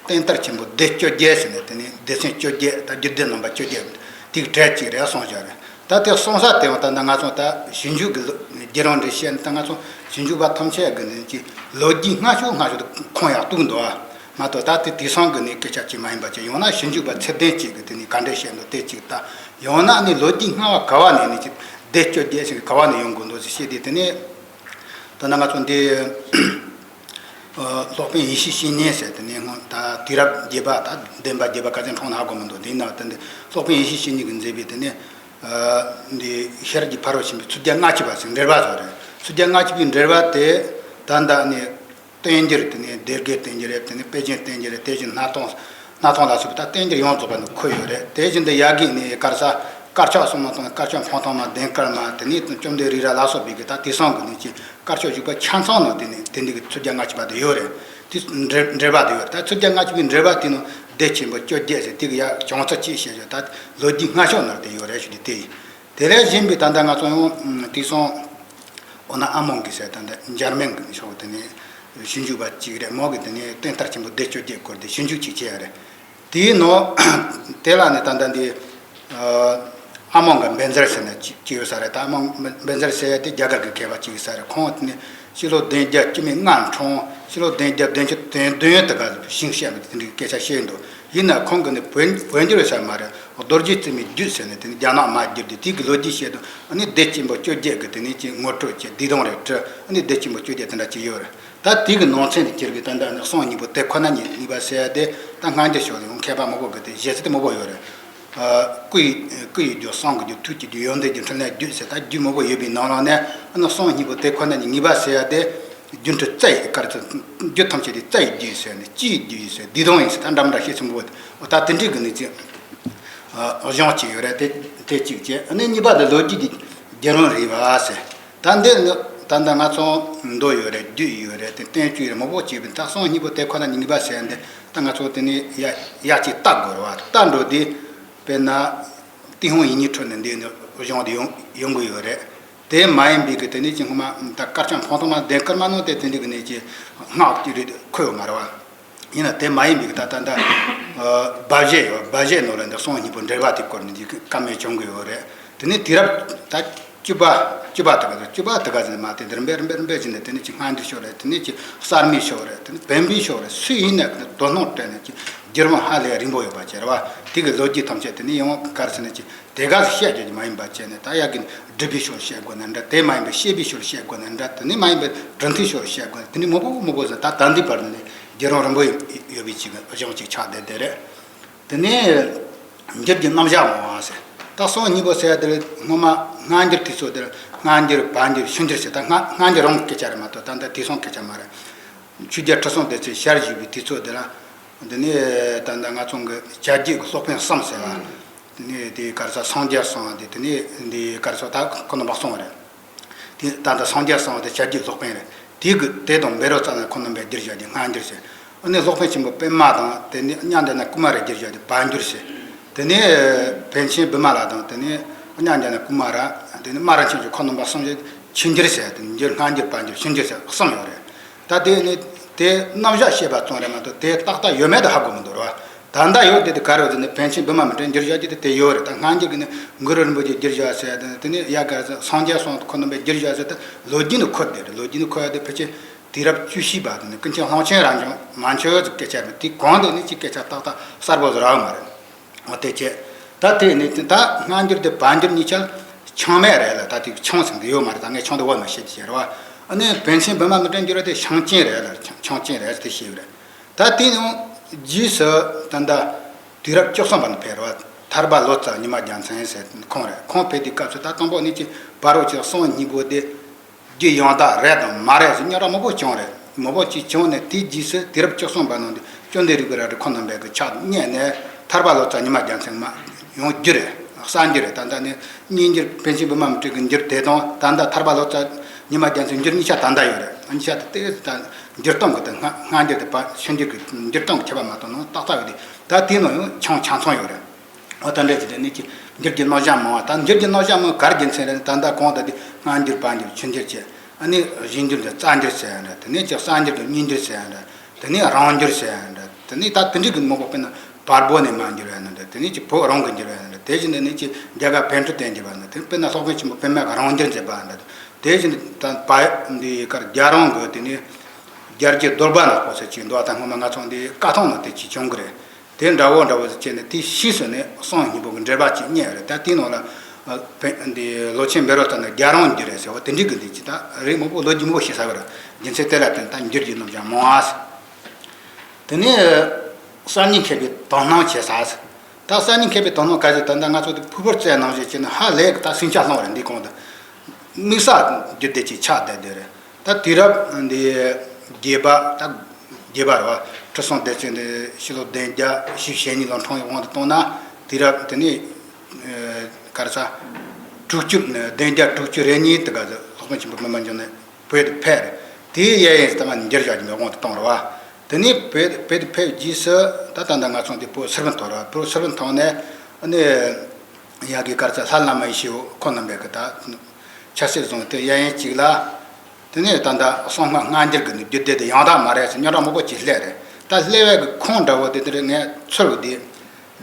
བསྟན་དར་ཆེན་པོ་སྡེ་བཅོ་བརྒྱད་ཟེར་ནས་དེ་ནས་སྡེ་ཚན་བཅོ་བརྒྱད་དང་རྒྱུད་སྡེ་རྣམ་པ་བཅོ་བརྒྱད་དེའི་གྲས་གཅིག་རེད་གསུངས་བཞག་རེད། ད་དེ་གསུངས་ས་དེ་བ་ད་ནི་ང་ཚོ་ད་ཞིབ་འཇུག་གི་བརྒྱུད་རིམ་འདི་བཤད་ན་ད་ང་ཚོ་ཞིབ་འཇུག་པ་ཐམས་ཅད་ཀྱི་ནི་ཅིག་ལོ་རྒྱུས་སྔ་ཤོས་སྔ་ཤོས་དེ་ཁུངས་ཡག་གཏུགས་འདུག་ཨ། མ་གཏོགས་ད་དེ་དེང་སང་གི་ནི་སྐད་ཆ་ཅིག་མ་ཡིན་པ་ཅིག་ཡང་ན་ཞིབ་འཇུག་པ་ཚད་ལྡན་ཅིག་གི་དེ་ནི་ག་འདྲས་བཤད་འདུག་དེ་གཅིག་ད་ཡང་ན་ནི་ལོ་རྒྱུས་སྔ་བ་ག་བ་ནས་ནི་ཅིག་སྡེ་བཅོ་བརྒྱད་ཟེར་གི་ག་བ་ནས་ཡོང་དགོས་འདུག་ཟེར་བཤད་དེ་དེ་ནས་ད་ནི་ང་ཚོ་འདི། སློབ་དཔོན་ཡེ་ཤེས་བཤེས་གཉེན་ཟེར་དེ་ནས་སྔོན་ད་དུས་རབས་བརྒྱད་པ། ད་བདུན་པ་བརྒྱད་པ་ག་ཚོད་འཁྲུངས་ན་ཧ་གོ་མི་འདུག་དེ་ཡིན་ན་དེ་འདི་སློབ་དཔོན་ཡེ་ཤེས་བཤེས་གཉེན་གྱིས་མཛད་པའི་དེ་ནས་འདི་ཤེས་རབ་ཀྱི་ཕ་རོལ་ཕྱིན་པའི་ཚིག་བརྒྱ་ལྔ་བཅུ་པ་ཟེར་འགྲེལ་པ་ཟེར་རེད། ཚིག་བརྒྱ་ལྔ་བཅུ་པའི་འགྲེལ་པ་དེ་ད་ལྟ་ནས། བསྟན་འགྱུར་དེ་ནས་སྡེ་དགེ་བསྟན་འགྱུར་རེད། དེ་ནས་དཔེ་རྒྱན་བསྟན་འགྱུར་རེད། དེ་བཞིན་སྣར་ཐང་སྣར་ཐང་ལ་སོགས་པ་ད་བསྟན་འགྱུར་ཡོངས་རྫོགས་པ་ནས་འཁོད་ཡོད་རེད། དེ་བཞིན་དུ་ཡ་གི་ནས་དཀར་ས་དཀར་ཆག་གསུམ་མ་དང་དཀར་ཆག་འཕང་ཐང་མ་ལྡན་དཀར་མ། དེ་ནས་བཅོམ་ལྡན་རི་ར་ལ་སོགས་པའི་གི་ད་དེང་སང་གི་ནས་ཀྱི་དཀར་ཆག་བཞུགས་པ་ཆ་ཚང་ནང་དེ་ནས་དེ་འདྲའི་གི་ཚིག་བརྒྱ་ལྔ་བཅུ་པ་དེ་ཡོད་རེད། དེ་འགྲེལ་འགྲེལ་པ་དེ་ཡོད་རེད། ད་ཚིག་བརྒྱ་ལྔ་བཅུ་པའི་འགྲེལ་པ་དེ་ནང་སྡེ་ཆེན་པོ་བཅོ་བརྒྱད་ཟེར་དེ་གི་ཡ་བྱུང་ཚུལ་གཅིག་བཤད་ཡོད། ད་ལོ་རྒྱུས་སྔ་ཕྱོགས་ནང་དེ་ཡོད་རེད་ཞུ་དེ་དེ་ཡིན། དེ་ལས་གཞན་པའི་ད་ལྟ་ང་ཚོ་ཡང་དེང་སང་འོ་ན་ཨ་མོང་གི་ཟེར་ད་ལྟ་འཇར་མན་གི་ཕྱོགས་དེ་ནས་ཞིབ་འཇུག་པ་གཅིག་རེད། མོ་གི་དེ་ནས་བསྟན་དར་ཆེན་པོ་སྡེ་བཅོ་བརྒྱད་སྐོར་དེ་ཞིབ་འཇུག་གཅིག་བྱས་ཡ་རེད། དེའི་ནང་དེ་ལ་ནི་ད་ལྟ་འདི་ཨ་མོང་གི་འབན་ཛར་ཟེར་ནས་གཅིག་གཅིག་ཡོད་ས་རེད། ད་ཨ་མོང་འབན་ཛར་ཟེར་ཡ་དེ་རྒྱ་གར་གི་མཁས་པ་གཅིག་ཡོད་ས་རེད། ཁོང་དེ་ནས་ཕྱི་ལོ་བདུན་བརྒྱ་བཅུ་མེད་ལྔ་འཁྲུངས། ཕྱི་ལོ་བདུན་བརྒྱ་བདུན་ཅུ་དོན་བདུན་དེ་ག་ཞིང་བཤད་མི་དེ་འདྲའི་སྐད་ཆ་བཤད་འདུག་ཡིན་ན་ཁོང་གིས་ནི་བོད་བོད་འགྱུར་ཟེར་མ་རེད། རྡོ་རྗེ་བཙུན་མའི་རྒྱུད་ཟེར་ནས་དེ་ནི་རྒྱ་ནག་མར་བསྒྱུར་ཏེ་དེ་གི་ལོ་རྒྱུས་བཤད་དུས་ཨ་ནི་སྡེ་ཆེན་པོ་བཅོ་བརྒྱད་ཀྱི་དེ་ནི་ཅིག་ངོ་སྤྲོད་ཀྱི་བསྡུས་དོན་རེ་བྲིས། ཨ་ནི་སྡེ་ཆེན་པོ་བཅོ་བརྒྱད་དེ་འདྲ་ཅིག་ཡོད་རེད། ད་དེ་གི་ནང་ཚན་དེ་ཁྱེར་གི་ད་ལྟ་ནི་གསང་སྔས་པོ་དེ་ཁོ་ན་ཉིད་ངེས་པ་ཟེར་ཡ་དེ་ད་སྔ་འགྱུར་ཕྱོགས་ལ་ཡང་མཁས་པ་མང་པོ་གི་དེ་བཞེད་ཚུལ་དེ་མང་པོ་ཡོད་རེད། སྐུ་ཡི་སྐུ་ཡི་རྒྱུད། གསང་གི་རྒྱུད། ཐུགས་ཀྱི་རྒྱུད། ཡོན་ཏན་རྒྱུད། འཕྲིན་ལས་རྒྱུད་ཟེར་ད་རྒྱུད་མང་པོ་ཡོད་པའི་ནང་ལ་ནས་ཨ་ནི་གསང་སྔས་པོ་དེ་ཁོ་ན་ཉིད་ངེས་པ་ཟེར་ཡ་དེ་རྒྱུད་འཕྲིན་རྩ་ཡི་དཀར་ཚིག་རྒྱུད་ཐམས་ཅད་དེ་རྩ་ཡི་རྒྱུད་ཟེར་ནས་སྤྱི་ཡི་རྒྱུད་ཟེར་བསྡུས་དོན་ཡིན་ཟེར་ད་འདྲ་མི་འདྲ་བཤད་ཚུལ་མང་པོ་ད་དེ་འདྲའི་གི་ནི་ཅིག་གཞུང་གཅིག་ཡོད་རེད། དེ་དེ་གཅིག་བྱས། ཨ་ནི་གཉིས་པ་དེ་ལོ་རྒྱུས་ཀྱི་བརྒྱུད་རིམ་རེད་བ་ཟེར། ད་འདི་ནི་ད་ལྟ་ང་ཚོ་མདོ་ཡོད་རེད། རྒྱུད་ཡོད་རེད། དེ་བསྟན་བཅོས་རེད། མང་པོ་བྱས་པའི་ད་གསང་སྔས་པོ་དེ་ཁོ་ན་ཉིད་ངེས་པ་ཟེར་ཡ་འདི་ད་ང་ཚོ་དེ་ནི་ཡ་ཡ་གཅིག་ལྟ་དགོས་རེད་བ། ལྟ་འགྲོ་དུས་དཔེར་ན་ཏུན་ཧོང་ཡིག་རྙིང་ཁྲོད་ནས་འདི་ནི་གཞུང་དེ་ཡོང་ཡོང་གི་ཡོད་རེད། དེ་མ་ཡིན་པའི་གི་དེ་ནི་ཅིག་སྔོན་མ་ད་དཀར་ཆག་འཕང་ཐང་མ་ལྡན་དཀར་མ་ནང་དེ་དེ་འདྲའི་གི་ནི་ཅིག་སྔགས་ཀྱི་རིགས་འཁོད་ཡོད་མ་རེད་བ། ཡིན་ན་དེ་མ་ཡིན་པའི་ད་ལྟ་ད་སྦ་བཞེད་ཡོད། སྦ་བཞེད་ནང་ལ་འདི་གསང་སྔས་པོ་འགྲེལ་པ་དེ་སྐོར་ནས་འདི་བཀའ་མོལ་བྱུང་གི་ཡོད་རེད། དེ་ནས་དུས་རབས་ད་བཅུ་པ་བཅུ་པ་དེ་ག་ཚོད། བཅུ་པ་དེ་ག་ཚོད་མ་དེ་འདི་རིམ་པས་རིམ་པས་རིམ་པས་ཕྱིན་ནས་དེ་ནས་ཅིག་སྔ་འགྱུར་ཕྱོགས་རེད། དེ་ནས་ཅིག་གསར་མའི་ཕྱོགས་རེད། དེ་ནས་བོན་པོའི་ཕྱོགས་རེད། སུ་ཡིན་ན་དོ་སྣང་སྤྲད་ནས་ཅིག་བརྒྱུད་རིམ་ཧ་ལས་རིང་པོ་ཡོད་པ་བྱས་རེད་བ། དེ་གི་ལོ་རྒྱུས་ཐམས་ཅད་དེ་ནས་ཡང་ག་རེ་ཟེར་ན་ཅིག་དེ་ག་ཚོད་བཤད་རྒྱུ་མ་ཡིན་པ་བྱས་ནས་ད་ཡ་གི་སྒྲུབ་པའི་ཕྱོགས་བཤད་དགོས་ན་འདྲ། དེ་མ་ཡིན་པའི་བཤད་པའི་ཕྱོགས་བཤད་དགོས་ན་འདྲ། དེ་ནས་མ་ཡིན་པའི་གྲུབ་མཐའི་ཕྱོགས་བཤད་དགོས་ན་དེ་ནས་མང་པོ་མང་པོ་ཟེར། ད་ད་འདི་བར་ནས་བརྒྱུད་རིམ་རིང་པོ་ཡོད་པའི་ཅིག་གཞུང་ཅིག་ཆགས་བསྡད་བསྡད་རེད། དེ་ནས་འགྱུར་གྱི་རྣམ་གཞག་མང་བ་ཟེར། ད་གསང་སྔས་པོ་ཟེར་ཡ་དེ་སྔོན་མ་སྔ་འགྱུར་དུས་ཚོད་དེར་སྔ་འགྱུར་བར་འགྱུར་ཕྱི་འགྱུར་ཟེར། ད་སྔ་སྔ་འགྱུར་རང་གི་སྐད་ཆ་རེད་མ་གཏོགས་ད་ལྟ་དེང་སང་སྐད་ཆ་མ་རེད། ཆོས་རྒྱལ་ཁྲི་སྲོང་ལྡེ་བཙན་ཞལ་བཞུགས་པའི་དུས་ཚོད་དེ་ལ། འདི་ནས་ད་ལྟ་ང་ཚོ་གི་བྱ་རྒྱུད་ཀྱི་སློབ་དཔོན་གསུམ་ཟེར་བ། འདི་ནས་དེ་ག་རེ་ཟེར། སངས་རྒྱས་གསུངས་པ་དེ། དེ་ནས་འདི་ག་རེ་ཟེར། ད་ཁོ་རྣམ་པ་གསུངས་པ་རེད། དེ་ད་ལྟ་སངས་རྒྱས་གསུངས་པ་དེ་བྱ་རྒྱུད་སློབ་དཔོན་རེད། དེ་གི་དེ་དང་བཻ་རོ་ཙ་ན་ཁོ་རྣམ་པས་བསྒྱུར་བཞག་དེ་སྔ་འགྱུར་ཟེར། ཨ་ནི་སློབ་དཔོན་ཆེན་པོ་པདྨ་དང་དེ་ནས་མཉམ་འབྲེལ་ན་ཀུ་མ་རས་བསྒྱུར་བཞག་དེ་བར་འགྱུར་ཟེར། དེ་ནས་པཎ་ཆེན་བི་མ་ལ་དང་དེ་ནས་མཉམ་འབྲེལ་ན་ཀུ་མ་ར། དེ་ནས་སྨ་ར་ཆུང་ཆུང་ཁོ་རྣམ་པ་གསུམ་ཞིག་ཕྱི་འགྱུར་ཟེར། དེ་འགྱུར་སྔ་འགྱུར་བར་འགྱུར་ཕྱི་འགྱུར་ཟེར་གསུམ་ཡོད་རེད། ད་དེ་ནི་དེ་རྣམ་གཞག་བཤད་པ་ཙམ་རེད་མ་གཏོགས་དེ་ཏག་ཏག་ཡོད་མེད་དེ་ཧ་གོ་མི་འདུག་ར། ད་ལྟ་ཡོད་དེ་དེ་ག་རེ་ཟེར་ན་པཎ་ཆེན་བི་མ་མི་ཏྲས་བསྒྱུར་བཞག་རྒྱུ་དེ་དེ་ཡོད་རེད། ད་སྔ་འགྱུར་གྱི་ནི་གུ་རུ་རིན་པོ་ཆེས་བསྒྱུར་བཞག་ཟེར། དེ་ནི་ཡ་ག་རེ་ཟེར། སངས་རྒྱས་གསུངས་ཁོ་རྣམ་པས་བསྒྱུར་བཞག་ཟེར། ད་ལོ་རྒྱུས་ནི་འཁོད་དེ་རེད། ལོ་རྒྱུས་ནི་འཁོད་ཡ་དེ་ཕལ་ཆེར་དུས་རབས་བཅུ་བཞི་པ་དེ་ནི་ཀུན་མཁྱེན་ལྷ་ལྕམ་མན་ཆད་ཀྱི་སྐད་ཆ་རེད། དེ་གོང་དེ་ནི་ཅིག་སྐད་ཆ་ཏག་ཏག་གསལ་པོ་ཟེར་རག་མ་རེད། འོ་དེ་བྱས། ད་དེ་ནི་ད་སྔ་འགྱུར་དེ་བར་འགྱུར་གཉིས་ཆ་ཆུང་མེད་རེད་ལ། ད་དེ་ཆུང་ཟེར་གི་ཡོད་མ་རེད། ད་ངས་ཆུང་དེ་བོ་མ་བཤད་ཀྱི་ཟེར་བ། ཨ་ནི་པཎ་ཆེན་བི་མ་མི་ཏྲས་བསྒྱུར་བ་དེ་ཆུང་ཆུང་རེད་ལ། ཆུང་ཆུང་རེད་དེ་བཤད་ཡོད་རེད། ད་དེ་ནང་རྗེས་སུ་ད་ལྟ་དུས་རབས་བཅུ་གསུམ་པ་ནས་ཕེབས་རེད་བ། ཐར་པ་ལོ་ཙཱ་ཉི་མ་རྒྱལ་མཚན་ཟེར་ཁོང་རེད། ཁོང་ཕེབས་དུས་སྐབས་སུ་ད་དང་པོ་ནས་ཀྱི་བར་རོ་ཀྱི་གསང་སྔས་པོ་དེ་རྒྱུད་ཡང་དག་རེད་དང་མ་རེད་ཟེར་རྙོག་དྲ་མང་པོ་བྱུང་རེད། མང་པོ་ཅིག་བྱུང་ནས་དེའི་རྗེས་སུ་དུས་རབས་བཅུ་གསུམ་པ་ནང་དུ་བཅོམ་ལྡན་རིག་པའི་རལ་གྲི་ཁོང་རྣམ་པས་ཀྱི་ཕྱག་རྙེད་ནས་ཐར་པ་ལོ་ཙཱ་ཉི་མ་རྒྱལ་མཚན་མ་ཡང་བསྒྱུར་རེད། གསར་འགྱུར་རེད། ད་ལྟ་ནི་སྙན་འགྱུར་པཎ་ཆེན་བི་མ་མི་ཏྲས་ཀྱི་འགྱུར་དེ་དང་ད་ལྟ་ཐར་པ་ལོ་ཙཱ་ཉི་མ་རྒྱལ་མཚན་འགྱུར་གཉིས་ཆ་ད་ལྟ་ཡོད་རེད། གཉིས་ཆ་དེ་ད་འགྱུར་སྟངས་ཀྱི་དེ་སྔ་སྔ་འགྱུར་དེ་བ་ཕྱི་འགྱུར་གྱི་འགྱུར་སྟངས་ཀྱི་ཁྱད་པར་མ་གཏོགས་ནང་ཏག་ཏག་ཡོད་དེ། ད་དེའི་ནང་ཡང་ཆུང་ཆ་ཚང་ཡོད་རེད། འོ་ད་འདྲ་ཅིག་དེ་ནི་ཅིག་འགྱུར་གྱི་རྣམ་གཞག་མང་བ། ད་འགྱུར་གྱི་རྣམ་གཞག་མང་གར་རྒྱུ་མཚན་རེད། ད་ལྟ་གོང་ད་དེ་སྔ་འགྱུར་བར་འགྱུར་ཕྱི་འགྱུར་བྱས། ཨ་ནི་བཞི་འགྱུར་དང་རྩ་འགྱུར་ཟེར་ཡ་འདྲ། དེ་ནས་ཅིག་གསར་འགྱུར་དང་སྙན་འགྱུར་ཟེར་ཡ་འདྲ། དེ་ནས་རང་འགྱུར་ཟེར་ཡ་འདྲ། དེ་ནས་ད་དེ་འདྲའི་གི་མང་པོ། དཔེར་ན་བལ་པོ་ནས་མར་འགྱུར་བ་ཡིན་ན་འདྲ། དེ་ནས་ཅིག་བོད་རང་གི་འགྱུར་བ་ཡིན་ན་འདྲ། དེ་བཞིན་དུ་ནས་ཅིག་རྒྱ་གར་བོན་ཊི་དེ་འགྱུར་བ་ཡིན་ན། དེ་དཔེར་ན་སློབ་དཔོན་ཆེན་པོ་པདྨ་གིས་རང་འགྱུར་མཛད་པ་འདྲ། དེ་བཞིན་དུ་ད་བལ་འདི་གར་རྒྱ་རང་གི་དེ་ནས་རྒྱ་རྒྱུད་རྡོར་སྦ་ནག་པོ་ཟེར་ཅིག་འདུག་ད་སྔོན་མ་ང་ཚོ་འདི་བཀའ་ཐང་ནང་དེ་ཅིག་བྱུང་གི་རེད། དེ་འདྲ་བོ་འདྲ་བོ་ཟེར་བྱས་ནས་དེ་ཕྱིས་སུ་ནས་གསང་སྔས་པོ་གི་འགྲེལ་པ་ཅིག་རྙེད་རེད། ད་དེའི་ནང་ལ་ འདི་ལོ་ཆེན་འབེལ་རོ་ལྟ་ན་རྒྱལ་རོང་འགྱུར་རེད་ཟེར་བ་དེ་འདྲའི་གི་འདི་ཅི་ད་རེད་མང་པོ་ལོ་རྒྱུས་མང་པོ་ཤེས་ས་བར་རྒྱུ་མཚན་དེ་ལ་བརྟེན་ད་འགྱུར་གྱི་རྣམ་གཞག་མང་ཨ། དེ་ནས་གསར་རྙིང་མཁས་པའི་དོ་སྣང་བྱེད་ས། ད་གསར་རྙིང་མཁས་པའི་དོ་སྣང་ག་ཞིག་ད་ལྟ་ང་ཚོ་དེ་ཕུར་ཕུར་རྩེད་ནང་བཞིན་བྱས་ན་ཧ་ལས་གི་ད་སུན་ཆ་སློང་བ་རེད། འདི་གོང་དུ་དམིགས་བསལ་རྒྱུ་དེ་ཅིག་ཆགས་བསྡད་དེ་རེད། ད་དུས་རབས་འདི་བརྒྱད་པ་ད་བརྒྱད་པ་རེད་བ། ཁྲི་སྲོང་ལྡེ་བཙན་འདི་ཕྱི་ལོ་བདུན་བརྒྱ་བཞི་བཅུ་ཞེ་གཉིས་ལོ་འཁྲུངས་ཡོད་དབང་དུ་བཏང་ན་དུས་རབས་དེ་ནས་ག་རེ་ཟ་དྲུག་ཅུ་བདུན་བརྒྱ་དྲུག་ཅུ་རེ་གཉིས་དེ་ག་ལྷག་དོན་ཆེན་པོ་མི་མ་འཇོག་ནས། བོད་དུ་ཕེབས། དེའི་གཡས་གཡོན་ཟེར་ད་མ་འགྱུར་བཞག་གི་མེད་དབང་དུ་བཏང་རེད་བ། དེ་ནས་བོད་བོད་དུ་ཕེབས་རྗེས་སུ་ད་ད་ལྟ་ང་ཚོ་འདི་བོད་སིལ་བུ་མཐོ་རེད་བ། བོད་སིལ་བུ་མཐོ་ནས་ཨ་ནི་ཡ་གི་གར་ས་ལྷ་བླ་མ་ཡེ་ཤེས་ཁོ་རྣམ་པས་གི་ད་ཆབ་སྲིད་བཟུང་དེ་གཡས་གཡོན་གཅིག་ལ། དེ་ནས་ད་ལྟ་གསང་སྔགས་སྔ་འགྱུར་གི་ནི་རྒྱུད་སྡེ་དེ་ཡང་དག་མ་རེད་ཟེར་རྙོག་དྲ་མང་པོ་ཅིག་སླེབས་རེད། ད་སླེབས་པའི་གི་ཁུངས་འདྲ་བོ་དེ་དེ་རེད། ངས་ཚུར་བ་དེ།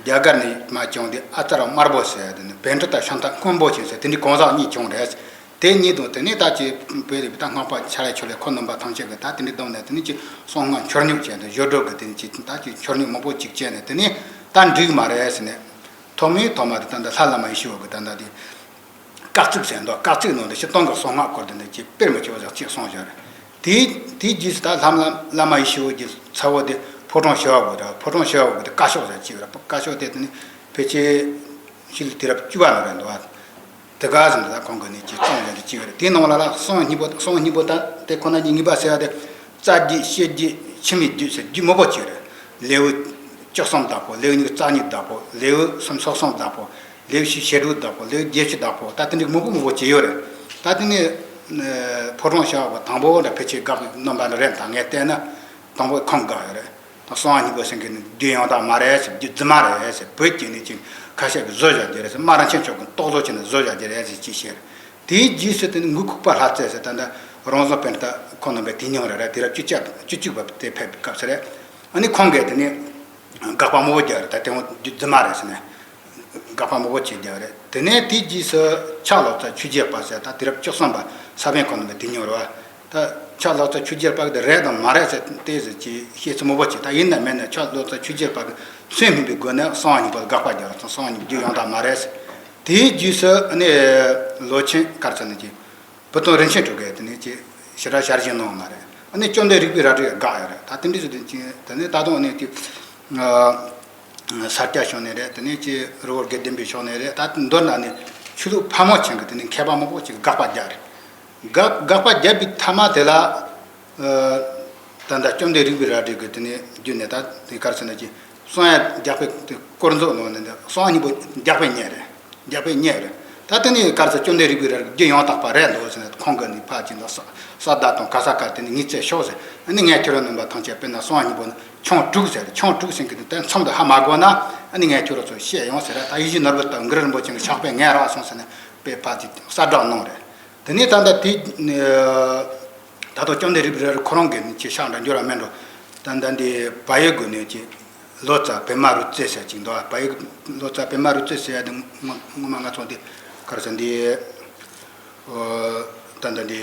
རྒྱ་གར་ནས་མར་བྱུང་སྟེ་ཨ་ཙརྱ་དམར་པོ་ཟེར་དེ་ནི་བཻ་ཌཱུརྱ་དང་ཤཱནྟ་སྔོན་པོ་ཆེན་ཟེར་དེ་འདྲའི་གང་ཟག་གཉིས་བྱུང་རེད། དེ་གཉིས་དང་དེ་ནས་ད་ཅི་བོད་རིག་པའི་ད་སྔགས་པ་ཕྱག་ལས་ཆོས་ལས་ཁོ་རྣམ་པ་ཐམས་ཅད་ཀྱིས་ད་དེ་འདྲའི་བསྡོམས་ནས་དེ་ནི་ཅི་གསང་སྔགས་འཁྱུར་རྙོག་བྱས་ཏེ་བཞི་སྒྲོལ་གྱི་དེ་ནི་ཅི་ད་ཅི་འཁྱུར་རྙོག་མང་པོ་ཅིག་བྱས་ནས་དེ་ནི་ད་འགྲིག་མ་རེད་ཟེར་ནས། ཐོག་མའི་ཐོག་མ་དེ་ད་ལྟ་ལྷ་བླ་མ་ཡེ་ཤེས་འོད་ཀྱིས་ད་ལྟ་དེ། སྐར་རྩིས་ཟེར་འདུག་སྐར་རྩིས་ནང་དུ་སྤྱིར་བཏང་གི་གསང་སྔགས་སྐོར་དེ་འདི་ཅིག་དཔེར་མི་ཆོག་པ་ཞིག་ཅིག་གསུངས་བཞག་རེད། དེའི་དེའི་རྗེས་སུ་ད་ལྷ་བླ་བླ་མ་ཡེ་ཤེས་འོད་ཀྱི་ཚ་བོ་དེ་ཕོ་བྲང་ཞི་བ་འོད་རེད། ཕོ་བྲང་ཞི་བ་འོད་ཀྱི་དེ་བཀའ་ཤོག་ཟེར་གཅིག་རེད། བཀའ་ཤོག་དེ་དེ་ནི་ཕལ་ཆེར་ཕྱི་ལོ་དུས་རབས་བཅུ་པ་ནང་རེད་འདུག་དེ་ག་ཟེར་འདུག་ད་ཁོང་གིས་ནི་ཅིག་གསུངས་བཞག་རེད་གཅིག་རེད། དེའི་ནང་ལ་ལ་གསང་སྔགས་སྙིང་པོ་གསང་སྔགས་སྙིང་པོ་ད་དེ་ཁོ་ན་ཉིད་གཉིས་པ་ཟེར་བ་དེ་རྩ་རྒྱུད་བཤད་རྒྱུད་འཆི་མེད་རྒྱུད་ཟེར་རྒྱུད་མང་པོ་ཅིག་རེད། ལེའུ་བཅུ་གསུམ་བདག་པོ། ལེའུ་གཉིས་རྩ་གཉིས་བདག་པོ། ལེའུ་གསུམ་ཚོགས་གསུམ་བདག་པོ། ལེའུ་བཞི་བཤད་སྒྲུབ་བདག་པོ། ལེའུ་བརྒྱད་ཅུ་བདག་པོ། ད་དེ་འདྲའི་མང་པོ་མང་པོ་ཅིག་ཡོད་རེད། ད་དེ་ནས་ཕོ་བྲང་ཞི་བ་འོད་དང་པོ་འདྲ་ཕལ་ཆེར་དགག་པའི་རྣམ་པ་འདྲ་རེད། ད་ངས་བལྟས་ན་དང་པོ་ཁུངས་དགག་ཡོད་རེད། ད་གསང་སྔགས་སྙིང་པོ་ཟེར་མཁན་ནི་རྒྱུད་ཡང་དག་མ་རེད་ཟེར། རྒྱུད་རྫུན་མ་རེད་ཟེར། བོད་ཀྱི་ནི་ཅིག་ཁ་ཤས་ཀྱིས་བཟོས་བཞག་རྒྱུ་རེད་ཟེར། རྨ་རིན་ཆེན་མཆོག་གིས་རྟོག་བཟོ་བྱས་ནས་བཟོས་བཞག་རྒྱུ་རེད་ཟེར་ཅིག་བཤད་རེད། དེའི་རྗེས་སུ་དེ་ནི་མགོན་ཁོག་པ་ལྷ་རྩེ་ཟེར་ད་ལྟ་རང་བཟོ་པཎྜི་ཏ་ཁོང་རྣམ་པའི་དུས་མཉམ་རེད་རེད། དུས་རབས་བཅུ་གཅིག་བཅུ་གཅིག་པ་དེ་ཕེབས་པའི་སྐབས་སུ་རེད། ཨ་ནི་ཁོང་གིས་དེ་ནི་དགག་པ་མང་པོ་རྒྱག་རེད། ད་དེ་འོ་རྒྱུད་རྫུན་མ་རེད་ཟེར་ནས་དགག་པ་མང་པོ་བྱས་རྒྱག་རེད། དེ་ནས་དེའི་རྗེས་སུ་ཕྱག་ལོ་ཙཱ་ཆོས་རྒྱལ་པ་ཟེར་ད་དུས་རབས་བཅུ་གསུམ་པ་ས་པཎ་ཁོང་རྣམ་པའི་དུས་མཉམ་རེད་བ། ད་ཕྱག་ལོ་ཙཱ་ཆོས་རྒྱལ་པ་གི་དེ་རེད་དང་མ་རེད་ཟེར་ཏོག་ཙམ་ཅིག་བཤད་ཚུལ་མང་པོ་ཅིག་ད་ཡིན་ན་མིན་ན་ཕྱག་ལོ་ཙཱ་ཆོས་རྒྱལ་པ་གི་མཚན་སྨིན་པའི་སྒོ་ནས་གསང་སྔགས་སྙིང་པོ་ལ་དགག་པ་རྒྱག་རེད། གསང་སྔགས་སྙིང་པོ་རྒྱུད་ཡང་དག་མ་རེད་ཟེར། དེའི་རྗེས་སུ་ཨ་ནི་ལོ་ཆེན་ག་རེ་ཟེར་ན་ཅིག་བུ་སྟོན་རིན་ཆེན་གྲུབ་ཀྱིས་དེ་ནས་ཅིག་ཞེ་དྲག་ཞལ་བཞེས་གནང་བ་མ་རེད། ཨ་ནི་བཅོམ་ལྡན་རིག་པའི་རལ་གྲིས་དགག་ཡོད་རེད། ད་དེ་འདྲ་ཞིག་དེ་ཅིག་དེ་ནས་ད་དུང་ཨ་ནི་ཅིག་ས་སྐྱ་ཕྱོགས་ནས་རེད། དེ་ནས་ཅིག་རི་བོ་དགེ་ལྡན་པའི་ཕྱོགས་ནས་རེད། ད་མདོར་ན་ནི་ཆོས་ལུགས་ཕལ་མོ་ཆེ་གིས་དེ་ནས་མཁས་པ་མང་པོ་ཅིག་དགག་པ་རྒྱག་རེད། དགག་དགག་པ་བརྒྱབ་པའི་མཐའ་མ་དེ་ལ། ཨ། ད་ལྟ་བཅོམ་ལྡན་རིག་པའི་རལ་གྲི་གི་དེ་ནས་བརྒྱུད་ནས་ད་དེ་ག་རེ་ཟེར་ན་ཅིག་གསང་ཡང་རྒྱག་པའི་དེ་སྐོར་འཛུགས་ནང་ནས་གསང་སྔགས་སྙིང་པོ་རྒྱག་པའི་ཉེས་རེད། རྒྱག་པའི་ཉེས་རེད། ད་དེ་ནས་ག་རེ་ཟེར་བཅོམ་ལྡན་རིག་པའི་རལ་གྲི་རྒྱུད་ཡང་དག་པ་རེད་འདུག་ཟེར་ནས་ཁོང་གིས་ནི་ཕར་ཅིག་འདུག་ས་ས་བདག་དང་ག་ས་ག་དེ་ནས་ངས་བཙལ་ཤོག་ཟེར། ཨ་ནི་ངས་ཁྱོད་རང་རྣམ་པ་ཐམས་ཅད་དཔེར་ན་གསང་སྔགས་སྙིང་པོ་ནི་ཆུང་དྲུག་ཟེར། ཆུང་དྲུག་ཟེར་མཁན་དེ་མཚམས་དེ་ཧ་མ་གོ་ན་ཨ་ནི་ངས་ཁྱོད་རང་ཚོར་བཤད་ཡོང་ཟེར། ད་ཡིད་བཞིན་ནོར་བུ་ལྟ་བུ་གུ་རུ་རིན་པོ་ཆེ་གི་ཕྱག་དཔེ་ངས་རག་སོང་ཟེར་ནས་དཔེ་ཕར་ཅིག་གསལ་བསྒྲགས་གནང་རེད། དེ་ནས་ད་ལྟ་དེ། ད་ལྟ་བཅོམ་ལྡན་རིག་པའི་རལ་གྲི་ཁོ་རང་གི་ནི་ཅིག་ཕྱག་འདྲ་འགྱུར་བ་མེད་འགྲོ། ད་ལྟ་འདི་བལ་ཡུལ་གྱི་ནི་ཅིག་ལོ་ཙཱ་བི་མ་རུ་ཙི་ཟེར་ཅིག་འདུག་བལ་ཡུལ་ལོ་ཙཱ་བི་མ་རུ་ཙི་ཟེར་ཡ་དེ་སྔོན་མ་ང་ཚོ་འདི་ག་རེ་ཟེར་འདི། ད་ལྟ་འདི།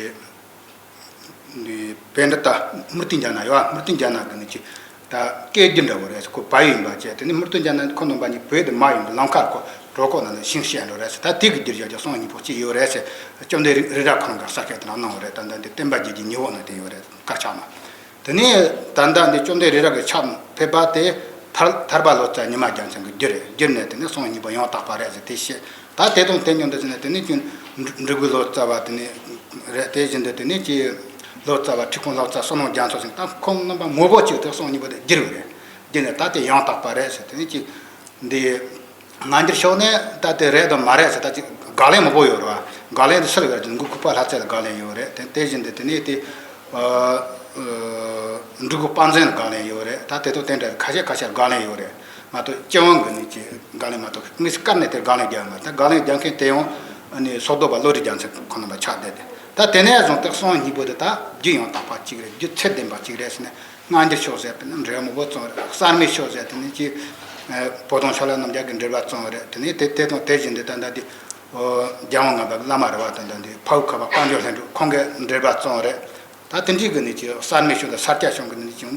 འདི་པཎྜི་ཏ་སྨྲྀ་ཏི་ཛྙཱ་ན་ཡོད་པ། སྨྲྀ་ཏི་ཛྙཱ་ན་གི་ནི་ཅིག་ད་སྐད་བསྒྱུར་འདྲ་བོ་རེད། ཁོ་བལ་ཡུལ་ཡིན་པ་བྱས། དེ་ནས་སྨྲྀ་ཏི་ཛྙཱ་ན་ཁོ་རྣམ་པ་གཉིས་བོད་དུ་མ་ཡོང་བའི་ལམ་ཁར་ཁོ་གྲོད་ཁོག་ནང་ནས་ཤིང་བཤས་འགྲོ་རེད་ཟེར། ད་དེ་གི་རྒྱུད་བཞག་རྒྱུ་གསང་སྔགས་སྙིང་པོ་གཅིག་ཡོད་རེད་ཟེར། བཅོམ་ལྡན་རི་རི་རབ་ཁོ་རང་གིས་གསལ་བཤད་དེ་འདྲ་གནང་བ་རེད། ད་ལྟ་འདི་བསྟན་པ་རྒྱས་ཀྱི་ཉི་འོད་ནང་དེ་ཡོད་རེད། དཀར་ཆག་ནང་། དེ་ནས་ད་ལྟ་འདི་བཅོམ་ལྡན་རི་རབ་ཀྱི་ཕྱག་ཕེབས་པ་དེ་ཐར་ཐར་པ་ལོ་ཙཱ་ཉི་མ་རྒྱལ་མཚན་གྱིས་བསྒྱུར་རེད། བསྒྱུར་ནས་དེ་ནས་གསང་སྔགས་སྙིང་པོ་ཡང་དག་པ་རེད་ཟེར་དེ་བཤད། ད་དེ་དང་དེ་མཉམ་དུ་ཟེར་ནས་དེ་ནས་ཀྱང་འབྲི་འབྲི་གུང་ལོ་ཙཱ་བ་དེ་ནས་རེད། དེ་བཞིན་དུ་དེ་ནས་ཀྱི་ལོ་ཙཱ་བ་ཁྲི་སྐོང་ལོ་ཙཱ་བསོད་ནམས་རྒྱ་མཚོ་ཟེར་ད་ཁོང་རྣམ་པ་མང་པོ་ཅིག་དེ་གསང་སྔགས་སྙིང་པོ་དེ་བསྒྱུར་བ་རེད། བསྒྱུར་ནས་ད་དེ་ཡང་དག་པ་རེད་ཟེར། དེ་ནས་ཀྱི་འདི་སྔ་འགྱུར་ཕྱོགས་ནས་ད་དེ་རེད་དང་མ་རེད་ཟེར་ད་ཅིག་དགག་ལན་མང་པོ་ཡོད་རེད་བ། དགག་ལན་དེ་སུ་ལ་ཡོད་རེད། མགོན་ཁོག་པ་ལྷ་རྩེ་ལ་དགག་ལན་ཡོད་རེད། དེ་དེ་བཞིན་དུ་དེ་ནས་དེ་ཨ་ཨ་འབྲི་གུང་དཔལ་འཛིན་ལ་དགག་ལན་ཡོད་རེད། ད་དེ་དང་དེ་འདྲ་ཁ་ཤས་ཁ་ཤས་དགག་ལན་ཡོད་རེད་མ་གཏོགས་སྤྱི་དབང་གི་ནི་ཅིག་དགག་ལན་མ་གཏོགས་དངོས་སུ་བཀར་ནས་དེར་དགག་ལན་རྒྱག་མ་རེད། ད་དགག་ལན་རྒྱག་མཁན་དེ་ཡང་ཨ་ནི་སོག་ཟླ་བ་བློ་གྲོས་རྒྱལ་མཚན་ཁོ་རྣམ་པ་ཆགས་བསྡད་དེ། ད་དེ་ནས་བཟུང་སྟེ་གསང་སྔགས་སྙིང་པོ་དེ་ད་རྒྱུད་ཡང་དག་པ་གཅིག་རེད། རྒྱུད་ཚད་ལྡན་པ་གཅིག་རེད་ཟེར་ནས། སྔ་འགྱུར་ཕྱོགས་ཟེར་དེ་ནི་འགྲེལ་བ་མང་པོ་བྱུང་རེད། གསར་མའི་ཕྱོགས་ཟེར་དེ་ནི་ཅིག་ཨ་བོ་དོང་ཤོ་ལོ་ཀ་རྣམ་རྒྱལ་གྱིས་འགྲེལ་པ་བྱུང་རེད། དེ་ནི་དེ་དེ་དང་དེ་བཞིན་དུ་ད་ལྟ་འདི་ཨོ་རྒྱལ་དབང་ལྔ་པ་བླ་མ་རེད་བ། ད་ལྟ་འདི་འཕགས་པའི་ཁ་པ་དཔལ་འབྱོར་ལྷུན་གྲུབ་ཁོང་གིས་འགྲེལ་པ་བྱུང་རེད། ད་དེ་འདྲའི་གི་ནི་ཅིག་གསར་མའི་ཆོས་དང་ས་སྐྱ་བྱུང་གི་ནི་ཅིག་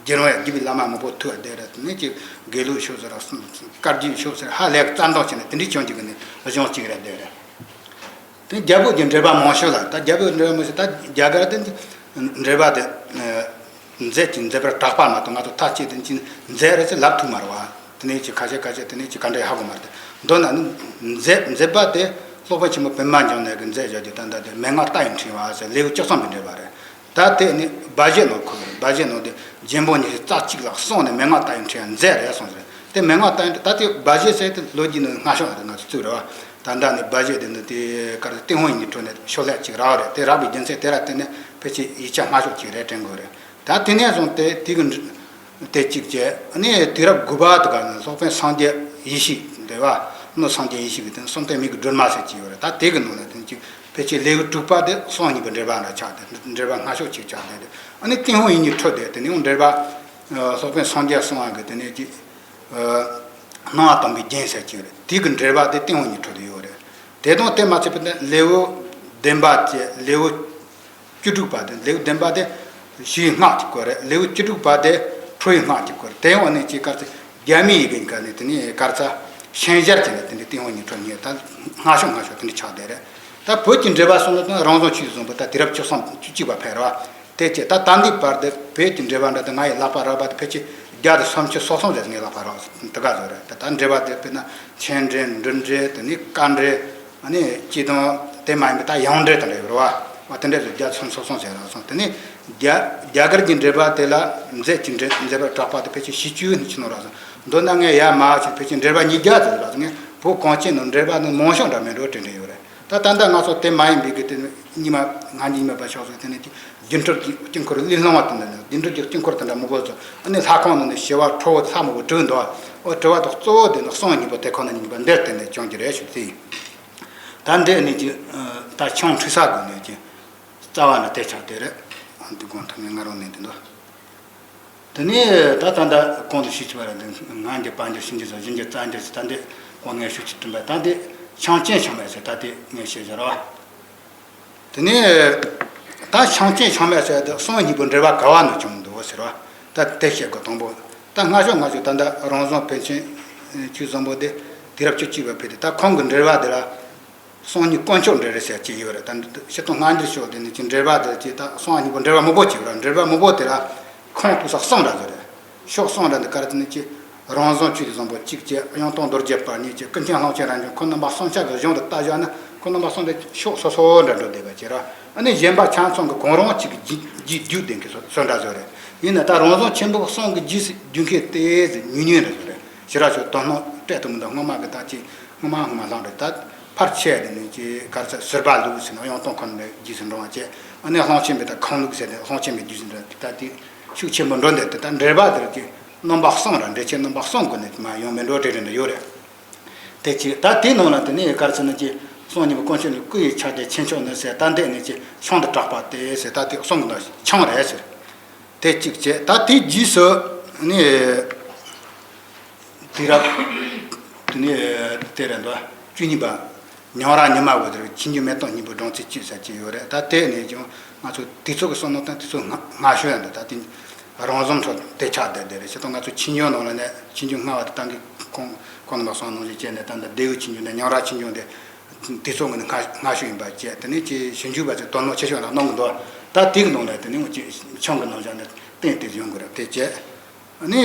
རྒྱལ་བ་ཡང་རྒྱལ་བའི་བླ་མ་མང་པོ་ཐུག་བསྡད་རེད། ནི་ཅིག་དགེ་ལུགས་ཆོས་ཟེར་ར་བཀའ་བརྒྱུད་ཆོས་ཟེར་ཧ་ལས་རྩ་འདང་བྱས་ནས་དེ་འདྲའི་བྱུང་གི་ནི་གཞུང་གཅིག་རེད་བསྡད་རེད། དེ་རྒྱལ་པོ་གྱི་འགྲེལ་པ་མང་ཤོས་ལ། ད་རྒྱལ་པོའི་འགྲེལ་པ་མང་ཤོས། ད་རྒྱ་གར་དེ་འགྲེལ་པ་དེ་མཛད་ཀྱི་མཛད་པར་གྲགས་པ་མ་གཏོགས། ང་ཚོ་ཐ་ཆད་དེ་ཅི་མཛད་རེད་ཟེར་ལབ་ཐུབ་མ་རེད་བ། དེ་ནས་ཅི་ཁ་ཤས་ཁ་ཤས་དེ་ནས་ཅི་ག་འདྲ་ཧ་གོ་མ་རེད། མདོར་ན་ནི་མཛད་མཛད་པ་དེ་སློབ་དཔོན་ཆེན་པོ་པདྨ་འབྱུང་གནས་ཀྱི་མཛད་བཞག་རྒྱུ་ད་ལྟ་དེ་མན་ངག་རྟ་ཡི་ཕྲེང་བ་ཟེར་ལེའུ་བཅུ་གསུམ་པའི་འགྲེལ་པ་རེད། ད་དེ་ནི་སྦ་བཞེད་ནང་འཁོད་རེད། སྦ་བཞེད་ནང་དེ་རྒྱན་པོ་ཉི་ཤུ་རྩ་གཅིག་ལ་གསུངས་ནས་མན་ངག་རྟ་ཡི་ཕྲེང་བ་མཛད་རེད་གསུངས་རེད། དེ་མན་ངག་རྟ་ཡི་ད་དེ་སྦ་བཞེད་ཟེར་དེ་ལོ་རྒྱུས་ནི་སྔ་ཤོས་རེད། ང་ཚོ་བཙུགས་རེད་བ། ད་ལྟ་ནི་སྦ་བཞེད་དེ་ནི་དེ་གར་ཏུན་ཧོང་ཡིག་ནི་ཁྲོད་ནས་ཤོག་ལྷེ་གཅིག་རག་རེད། དེ་རག་པའི་རྒྱུ་མཚན་དེ་ར་དེ་ནི་ཕལ་ཆེར་ཡིག་ཆ་སྔ་ཤོས་གཅིག་རེད་དྲན་དགོས་རེད། ད་དེ་ནས་བཟུང་སྟེ་དེ་གི་འགྲེལ་དེ་གཅིག་བྱས། ཨ་ནི་དུས་རབས་དགུ་པ་དེ་ག་ནས་སློབ་དཔོན་སངས་རྒྱས་ཡེ་ཤེས་འདི་བ། སྣོད་སངས་རྒྱས་ཡེ་ཤེས་ཀྱི་དེ་གསུམ་ལྡན་མི་གི་སྒྲོན་མ་ཟེར་གྱི་ཡོད་རེད། ད་དེ་གི་ནང་ནས་དེ་གཅིག་ཕལ་ཆེར་ལེའུ་དྲུག་པ་དེ་གསུང་སྙིང་པོའི་འགྲེལ་པ་འདྲ་ཆགས་ཏེ། འགྲེལ་པ་སྔ་ཤོས་གཅིག་ཆགས་བསྡད་དེ། ཨ་ནི་ཏུན་ཧོང་ཡིག་གཉིས་ཁྲོད་དེ་དེ་ནས་འགྲེལ་པ་ཨ་སློབ་དཔོན་སངས་རྒྱས་གསུང་བ་གི་དེ་ནས་ཀྱི་ཨ་སྣང་བ་དམ་པའི་རྒྱན་ཟེར་གྱི་ཡོད་རེད། དེ་གི་འགྲེལ་པ་དེ་ཏུན་ཧོང་ཡིག་གཉིས་ཁྲོད་དུ་ཡོད་རེད། དེ་དང་དེ་མ་ཚད་པ་དེ་ལེའུ་བདུན་པ་བཅས་ལེའུ་བཅུ་དྲུག་པ་དེ། ལེའུ་བདུན་པ་དེ་ཞུའི་སྔགས་ཀྱི་སྐོར་རེད། ལེའུ་བཅུ་དྲུག་པ་དེ་ཁྲོ་བོའི་སྔགས་ཀྱི་སྐོར། དེ་འོག་ནས་ཀྱི་ག་རེ་ཟེར་རྒྱ་མིའི་ཡི་གེ་ག་ནས་དེ་ནས་ག་རེ་ཟེར་ཤན་སྦྱར་བྱས་ནས་དེ་འདྲའི་ཏུན་ཧོང་ཡིག་གཉིས་ཁྲོད་ནས་ད་སྔ་ཤོས་སྔ་ཤོས་དེ་འདྲ་ཆགས་བསྡད་རེད། ད་བོད་ཀྱི་འགྲེལ་པ་གསུམ་ལ་དང་རང་བྱུང་ཆོས་ཀྱི་བཟང་པོ་ད་དུས་རབས་བཅུ་གསུམ་བཅུ་གཅིག་པ་ཕེབས་རེད་བ། དེ་བྱས་ད་ད་ལྟའི་བར་དུ་བོད་ཀྱི་འགྲེལ་པ་འདྲ་དེ་ང་ཡི་ལག་པར་རག་པ་དེ་ཕལ་ཆེར་བརྒྱ་དང་སུམ་ཅུ་སོ་གསུམ་ཙམ་ངའི་ལག་པར་རག་དེ་ག་ཚོད་རེད། ད་ད་འགྲེལ་པ་དེ་དཔེར་ན་མཆན་འགྲེལ། འབྲུ་འགྲེལ། དེ་ནས་བཀའ་འགྲེལ། ཨ་ནི་སྤྱི་དོན་དེ་མ་ཡིན་པའི་ད་ཡང་འགྲེལ་དེ་འདྲ་ཡོད་རེད་བ། བ་དེ་འདྲ་ཚོ་བརྒྱ་སུམ་ཅུ་སོ་གསུམ་ཟེར་རག་སོང་། དེ་ནས་རྒྱ་རྒྱ་གར་གྱི་འགྲེལ་པ་དེ་ལ་མཛད་ཀྱི་འགྲེལ་མཛད་པར་གྲགས་པ་དེ་ཕལ་ཆེར་བཞི་བཅུ་ནས་ཕྱི་ནང་རག་སོང་། མདོར་ན་ངས་ཡར་མར་ཞིག་ཕལ་ཆེར་འགྲེལ་པ་ཉིས་བརྒྱ་ཙམ་རག་སོང་། ངས་བོད་གངས་ཅན་ནང་འགྲེལ་པ་ནི་མང་ཤོས་འདྲ་མི་འདྲ་དྲན་དྲན་ཡོད་རེད། ད་ད་ལྟ་ང་ཚོ་དེ་མ་ཡིན་པའི་གི་དེ་ཉི་མ་སྔ་ཉིན་ཉི་མ་པ་ཕྱོགས་སུ་དེ་ནས་ཀྱི་སྒྱུ་འཕྲུལ་གྱི་དཀྱིལ་འཁོར་གླེགས་བསླང་བ་དེ་འདྲ་ནི་སྒྱུ་འཕྲུལ་གྱི་དཀྱིལ་འཁོར་དེ་འདྲ་མང་པོ་ཚོ། ཨ་ནི་ལྷ་ཁང་ནང་ནས་ཞི་བ་ཁྲོ་བོ་ལྷ་མང་པོ་བྲིས་འདུག། ཨོ་བྲིས་པ་དང་གཙོ་བོ་དེ་ནི་གསུང་སྙིང་པོ་དེ་ཁོ་ན་ཉིད་པ་འདིར་བསྟན་ནས་བྱུང་གི་རེད་ཞུ་དེ་ཡིན། ད་འདི་ནི་ཀྱི་ད་ཆང་འཁྲུག་ས་དགོས་ནས་ཀྱི་རྩ་བ་ནི་དེ་ཆགས་དེ་རེད། འདི་དགོངས་ཐོག་ནས་ང་རང་ནས་འདི་འདུག། དེ་ནས་ད་ད་ལྟ་གོང་དུ་ཞུས་ཚུལ་བ་རེད། འདི་སྔ་འགྱུར་བར་འགྱུར་ཕྱི་འགྱུར་སོགས་བཞི་འགྱུར་རྩ་འགྱུར་ཟེར། ད་འདི་གོང་ནས་ཞུ་ཆེད་བསྟན་པ། ད་འདི་ཆང་སྐྱེས་ཆང་མེད་ཟེར། ད་དེ་ངས་བཤད་བཞག་ར་བ། དེ་ནས་ད་ཆང་སྐྱེས་ཆང་མེད་ཟེར་དེ་གསུང་སྙིང་པོ་འགྲེལ་པ་ག་བ་ནས་བྱུང་འདུག་ཟེར་བ། ད་དེ་བཤད་དགོས། དང་པོ་ད་སྔ་ཤོས་སྔ་ཤོས་ད་ལྟ་རང་བྱུང་པཎ་ཆེན་ཆོས་བཟང་པོ་དེ་དུས་རབས་བཅུ་གཅིག་པ་ཕེབས་ཏེ། ད་ཁོང་གི་འགྲེལ་པ་དེ་ལ་གསུང་སྙིང་དཀོན་མཆོག་འགྲེལ་རེད་ཟེར་གྱི་ཡོད་རེད། ད་སྤྱིར་བཏང་སྔ་འགྱུར་ཕྱོགས་དེ་ནས་ཀྱི་འགྲེལ་པ་དེ་ཀྱི་ད་གསུང་སྙིང་པོ་འགྲེལ་པ་མང་པོ་ཅིག་ཡོད་རེད། འགྲེལ་པ་མང་པོ་དེ་ལ་ཁུངས་གཏུགས་ས་གསུམ་ར་ཟེར་རེད། ཕྱོགས་གསུམ་ར་འདི་ག་རེ་ཟེར་ན་ཀྱི་རང་བྱུང་ཆོས་ཀྱི་བཟང་པོ་གཅིག་བྱས། གཡུང་དྲུང་རྡོ་རྗེ་སྤར་གཉིས་བྱས། ཀུན་མཁྱེན་ཀློང་ཆེན་རབ་འབྱམས་ཁོང་རྣམ་པ་གསུམ་ཆ་གི་གཞུང་དུ་བལྟ་བཞག་ན། ཁོང་རྣམ་པ་གསུམ་དེ་ཕྱོགས་སོ་སོ་འདྲ་འགྲོ་བསྡད་པ་བྱས་ར། ཨ་ནི་གཞན་པ་ཆ་ཚང་གི་གང་རུང་གཅིག་གི་རྗེས་རྗེས་རྒྱུགས་ལྡན་གྱི་སོ་སོ་འདྲ་བཟོ་རེད། ཡིན་ན་ད་རང་བྱུང་ཆེན་པོ་གསུམ་གྱི་རྗེས་སུ་རྒྱུགས་མཁན་དེ་ཟེར་ཉུང་ཉུང་རེད་བཟོ་རེད། ཞེ་དྲག་ཤོས་དོ་སྣང་སྤྲད་ཐུབ་མི་འདུག། སྔོན་མ་གི་ད་ཅིག་སྔོན་མ་སྔོན་མ་ལྷག་རེད། ད་ཕལ་ཆེར་དེ་ནི་ཅིག་ག་རེ་ཟེར། ཟུར་པ་ལུགས་ཟེར་ན་གཡུང་དྲུང་ཁོང་རྣམ་པའི་རྗེས་སུ་འབྲང་བ་བྱས། ཨ་ནི་ཀློང་ཆེན་པའི་ད་ཁོང་ལུགས་ཟེར་ཏེ་ཀློང་ཆེན་པའི་རྗེས་སུ་འབྲང་། ད་དེ་ཤུགས་ཆེན་པོ་འགྲོ་འདོད་དེ། ད་འགྲེལ་པ་དེར་ཀྱི་རྣམ་པ་གསུམ་ར། འགྲེལ་ཆེན་རྣམ་པ་གསུམ་སྒོ་ནས་མར་ཡོང་མི་འགྲོ་དེ་རེད་འདྲ་ཡོད་རེད། དེ་ཅིག་ད་དེའི་ནང་ལ་དེ་ནས་ག་རེ་ཟེར་ན་ཅིག་གསུང་སྙིང་པོ་དཀོན་མཆོག་ནི་སྐུ་ཡི་ཆ་སྟེ་ཆེ་མཆོག་ནི་ཟེར། ད་འདི་ནི་ཅིག་ཆང་དུ་གྲགས་པ་སྟེ་ཟེར། ད་དེ་གསུང་གི་ནང་ཆང་རེད་ཟེར། དེ་གཅིག་བྱས། ད་དེའི་རྗེས་སུ་ནི་དུས་རབས་དེ་ནི་དེ་རེད་འདུག། བཅུ་གཉིས་པ། ཉང་རལ་ཉི་མ་འོད་ཟེར་ཆོས་འབྱུང་མེ་ཏོག་སྙིང་པོའི་སྦྲང་རྩི་བཅུད་ཟེར་གྱི་ཡོད་རེད། ད་དེ་ནས་ཀྱང་ང་ཚོ་དུས་ཚོད་ཀྱི་བསམ་བློ་བཏང་དུས་ཚོད་སྔ་སྔ་ཤོས་ཡང་འདུག། ད་དེ་རང་བཟུང་ཁྲོད་དེ་ཆགས་བསྡད་བསྡད་རེད། བྱས་ཙང་ང་ཚོ་ཆོས་འབྱུང་ནང་ལ་ནས་ཆོས་འབྱུང་སྔ་བ་དེ་ད་གིན་ཁོང་ཁོང་རྣམ་པ་གསུང་གནང་བཞིན་བྱས་ནས། ད་ལྟ་ལྡེའུ་ཆོས་འབྱུང་དེ་ཉང་རལ་ཆོས་འབྱུང་དེ་དུས་ཚོད་ངོས་ནས་སྔ་སྔ་ཤོས་ཡིན་པ་བྱས། དེ་ནས་ཀྱི་ཞིབ་འཇུག་པ་ཚོས་དོ་སྣང་ཆེ་ཤོས་ལ་གནང་གི་འདུག། ད་དེ་གི་ནང་ལ་དེ་ནས་ང་ཚོས་ཆང་གི་རྣམ་གཞག་ནས་བསྟན་ཏེ་ཡོང་གི་རེད། དེ་བྱས་ནས།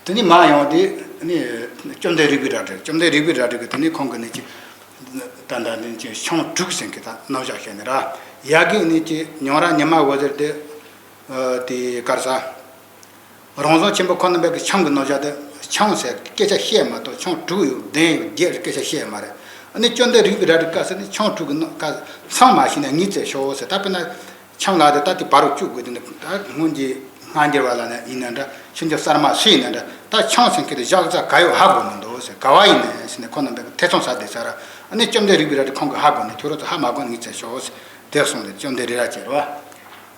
དེ་ནས་མར་ཡོང་དུས་ནི་བཅོམ་ལྡན་རིག་པའི་རལ་གྲི། བཅོམ་ལྡན་རིག་པའི་རལ་གྲི་གིས་དེ་ནས་ཁོང་གིས་ནི་ཅི་ད་ལྟ་ནི་ཅི་ཆང་དྲུག་ཟེར་མཁན་ད་རྣམ་གཞག་བཤད་ནི་ར། ཡ་གིས་ནི་ཅི་ཉང་རལ་ཉི་མ་འོད་ཟེར་དེ་དེ་ག་རེ་ཟེར། རང་བྱུང་ཆེན་པོ་ཁོང་རྣམ་པས་ཀྱི་ཆང་གི་རྣམ་གཞག་དེ་ཆང་ཟེར་སྐད་ཆ་བཤད་མ་གཏོགས། ཆང་དྲུག་ཡོད་བདུན་ཡོད་བརྒྱད་ཡོད་སྐད་ཆ་བཤད་མ་རེད། ཨ་ནི་བཅོམ་ལྡན་རིག་པའི་རལ་གྲིའི་སྐབས་སུ་ནི་ཆང་དྲུག་གི་རྣམ་ག་མཚམས་མ་བྱས་ནས་ངས་བཙལ་ཤོག་ཟེར། ད་དཔེར་ན། ཆང་ལ་དེ་ད་དེ་བར་དུ་བཅུག་དགོས། དེ་ནི་ད་སྔོན་གྱི་སྔ་འགྱུར་བ་ལ་ནི་ཡིན་ན་འདྲ། ཕྱི་འགྱུར་གསར་མ་སུ་ཡིན་ན་འདྲ། ད་ཆང་ཟེར་མཁན་དེ་བཞག་ས་ག་ཡོད་ཧ་གོ་མི་འདུག་ཟེར། ག་བ་ཡིན་ནའི་ཟེར་ནས་ཁོང་རྣམ་པས་ཐེ་ཚོམ་ཟ་བསྡད་ས་ར། ཨ་ནི་བཅོམ་ལྡན་རིག་པའི་རལ་གྲིས་ཁོང་གིས་ཧ་གོ་ནས། ཁྱོད་རང་ཚོ་ཧ་མ་གོ་ནས་ངས་བཙལ་ཤོག་ཟེར། དེར་སོང་སྟེ་བཅོམ་ལྡན་རི་རལ་བྱས་རེད་བ།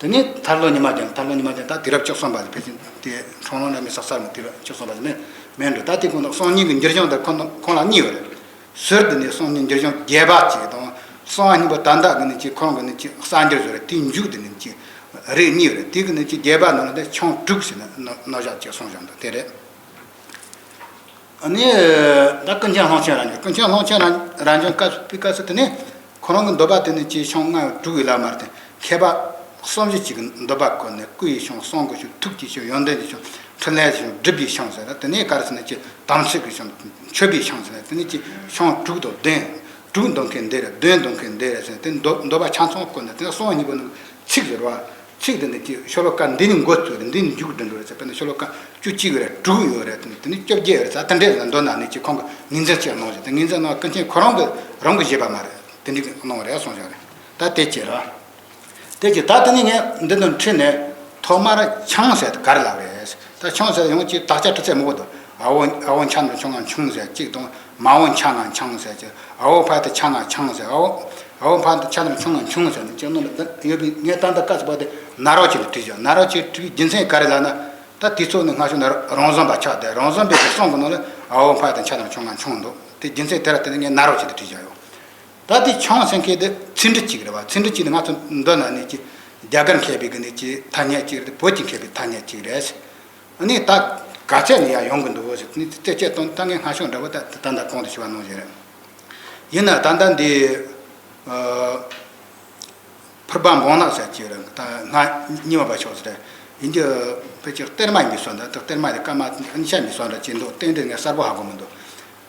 དེ་ནས་ཐར་ལམ་ཉི་མ་རྒྱལ། ཐར་ལམ་ཉི་མ་རྒྱལ་ད་དུས་རབས་བཅུ་གསུམ་པ་ལ་ཕེབས་ཟིན་ཏེ། ཁྲོམ་ལམ་ར་མི་ས་གསར་མ་དུས་རབས་བཅུ་གསུམ་པ་ལ་ནི་མེད་འགྲོ། ད་དེ་ཁོང་གསུང་སྙིང་གི་འགྱུར་བྱུང་དེ་ཁོང་ཁོང་ལ་གཉིས་ཡོད་རེད། ཟུར་དེ་ནས་གསུང་སྙིང་འགྱུར་བྱུང་རྒྱས་པ་གཅིག་དང་། གསང་བ་སྙིང་པོ་ད་ལྟ་གི་ནི་ཅིག་ཁོ་རང་གི་ནི་ཅིག་གསར་འགྱུར་བཟོ་རེད། དེའི་མཇུག་དེ་ནི་ཅིག་རིགས་གཉིས་རེད། དེ་གི་ནི་ཅིག་རྒྱས་པ་ནང་ལ་དེ་ཆུང་དྲུག་ཟེར་ན་ནོ་ནོ་ཞག་ཅིག་གསུངས་བཞག་འདུག་དེ་རེད། ཨ་ནི་ད་ཀུན་མཁྱེན་ལྷུན་ཆེན་རབ་འབྱམས། ཀུན་མཁྱེན་ལྷུན་ཆེན་རབ་རབ་འབྱམས་སྐབས་སུ་དཔེ་སྐབས་སུ་དེ་ནི་ཁོ་རང་གི་འདོད་པ་དེ་ནི་ཅིག་ཆུང་ལྔ་དྲུག་ཡོད་ལ་མ་རེད་དེ། མཁས་པ་གསུམ་བཞི་ཅིག་གི་འདོད་པ་བཀོད་ནས། སྐུ་ཡི་ཆུང་། གསུང་གི་ཆུང་། ཐུགས་ཀྱི་ཆུང་། ཡོན་ཏན་གྱི་ཆུང་། ཕྲིན་ལས་ཀྱི་ཆུང་། སྒྲུབ་པའི་ཆུང་ཟེར་ན་དེ་ནས་ག་རེ་ཟེར་ན་ཅིག་དམ་ཚིག་གི་ཆུང་། མཆོད་པའི་ཆུང་ཟེར་ན་དེ་ནས་ཅིག་ཆུང་དྲུག་དང་བདུན། དྲུག་འདོད་མཁན་འདི་རེད། བདུན་འདོད་མཁན་འདི་རེད་ཟེར་ན་དེ་འདོད་འདོད་པ་ཆ་ཚང་བཀོད་ནས། དེ་ནས་གསང་བ་སྙིང་པོ་ནང་ཚིག་ཟེར་བ། ཚིག་དེ་ནི་ཅིག་ཤོ་ལོ་ཀ་འདི་ནི་འགོ་བཙུགས་རེད། འདི་ནི་མཇུག་སྒྲིལ་འགྲོ་རེད་ཟེར། དཔེར་ན་ཤོ་ལོ་ཀ་བཅུ་གཅིག་རེད། དྲུག་ཡོད་རེད། དེ་ནི་བཅོ་བརྒྱད་ཡོད་རེད་ཟེར། དེ་འདྲས་ལ་འདོད་ན་ནི་ཅིག་ཁོང་གི་ངོས་འཛིན་ཅིག་གནང་བཞག་དེ་ངོས་འཛིན་གནང་། ཀུན་མཁྱེན་ཁོ་རང་གི་རང་གི་བཞེད་པ་མ་རེད། དེ་འདྲས་གནང་བ་རེད་གསུངས་བཞག་རེད། ད་དེ་ཅི་རེད། དེ་ཅི་ད་དེ་ནི་ངས་འདི་ནི་ཁྲིད་ནས་ཐོག་མར་ཆུང་ཟེར་དེ་ག་རེ་ལབ་རེད། ད་ཆུང་ཟེར་ཡང་ཅིག་དག་ཆ་དྲི་ཚད་མང་པོ་འདུག་ཨ་བོ་ཨ་བོ་འཆང་ན་ཆུང་ང་ཆུང་ཟེར་གཅིག་དང་། མ་བོ་འཆང་ང་ཆུང་ཟེར་གཅིག་ཨ་བོ་ཕ་དེ་འཆང་ང་ཆུང་ཟེར། ཨ་བོ་ཨ་བོ་ཕ་དེ་འཆང་ན་ཆུང་ང་ཆུང་ཟེར་ནས་ཅིག་ནང་ལ་ཡོད་པའི། ངས་ད་ལྟ་སྐབས་སུ་བབས་ཏེ་ནཱ་རོ་ཅིག་ལ་བྲིས་བཞག་ནཱ་རོ་ཅིག་བྲིས་པའི་རྒྱུ་མཚན་ག་རེ་ལབ་ན། ད་དུས་ཚོད་ནི་སྔ་ཕྱི་ནས་རོང་ཟོམ་པ་ཆགས་ཏེ། རོང་ཟོམ་པའི་གི་གསུང་གི་ནང་ལ་ཨ་བོ་ཕ་དེ་འཆང་ན་ཆུང་ང་ཆུང་འདུག་དེ་རྒྱུ་མཚན་དེ་ར་དེ་ནི་ངས་ནཱ་རོ་ཅིག་ལ་བྲིས་བཞག་ཡོད། ད་དེ་ཆུང་ཟེར་མཁན་དེ་ཚིག་འབྲུ་གཅིག་རེད་བ། ཚིག་འབྲུ་གཅིག་ནི་ང་ཚོ་འདོད་ན་ནི་ཅིག་རྒྱ་གར་མཁས་པའི་གི་ནི་ཅིག་ཐ་སྙད་གཅིག་རེད། བོད་ཀྱི་མཁས་པའི་ཐ་སྙད་གཅིག་རེད། ཨ་ནི་ད་ག་ཚད་ནས་ཡང་ཡོང་གི་འདུག་ཟེར་ནི་དེ་བྱས་དོན་ད་ངས་སྔ་ཕྱོགས་འདྲ་བོ་ད་ད་ལྟ་གོང་དུ་ཞུ་བ་གནང་བཞིན་རེད། ཡིན་ན་ད་ལྟ་འདི་ཨ་ཕུར་པ་འབངས་ནག་ཟེར་གྱི་རེད། ད་སྔ་རྙིང་མ་པ་ཕྱོགས་སུ་རེད། ཡིན་གྱི་ཕལ་ཆེར་གཏེར་མ་ཡིན་པའི་བཟོ་འདྲ། ད་གཏེར་མ་དེ་སྐར་མ་ཨ་ནི་ཤ་མི་བཟོ་འདྲ་ཅིག་འདུག་དེ་འདྲ་ངས་གསལ་པོ་ཧ་གོ་མི་འདུག་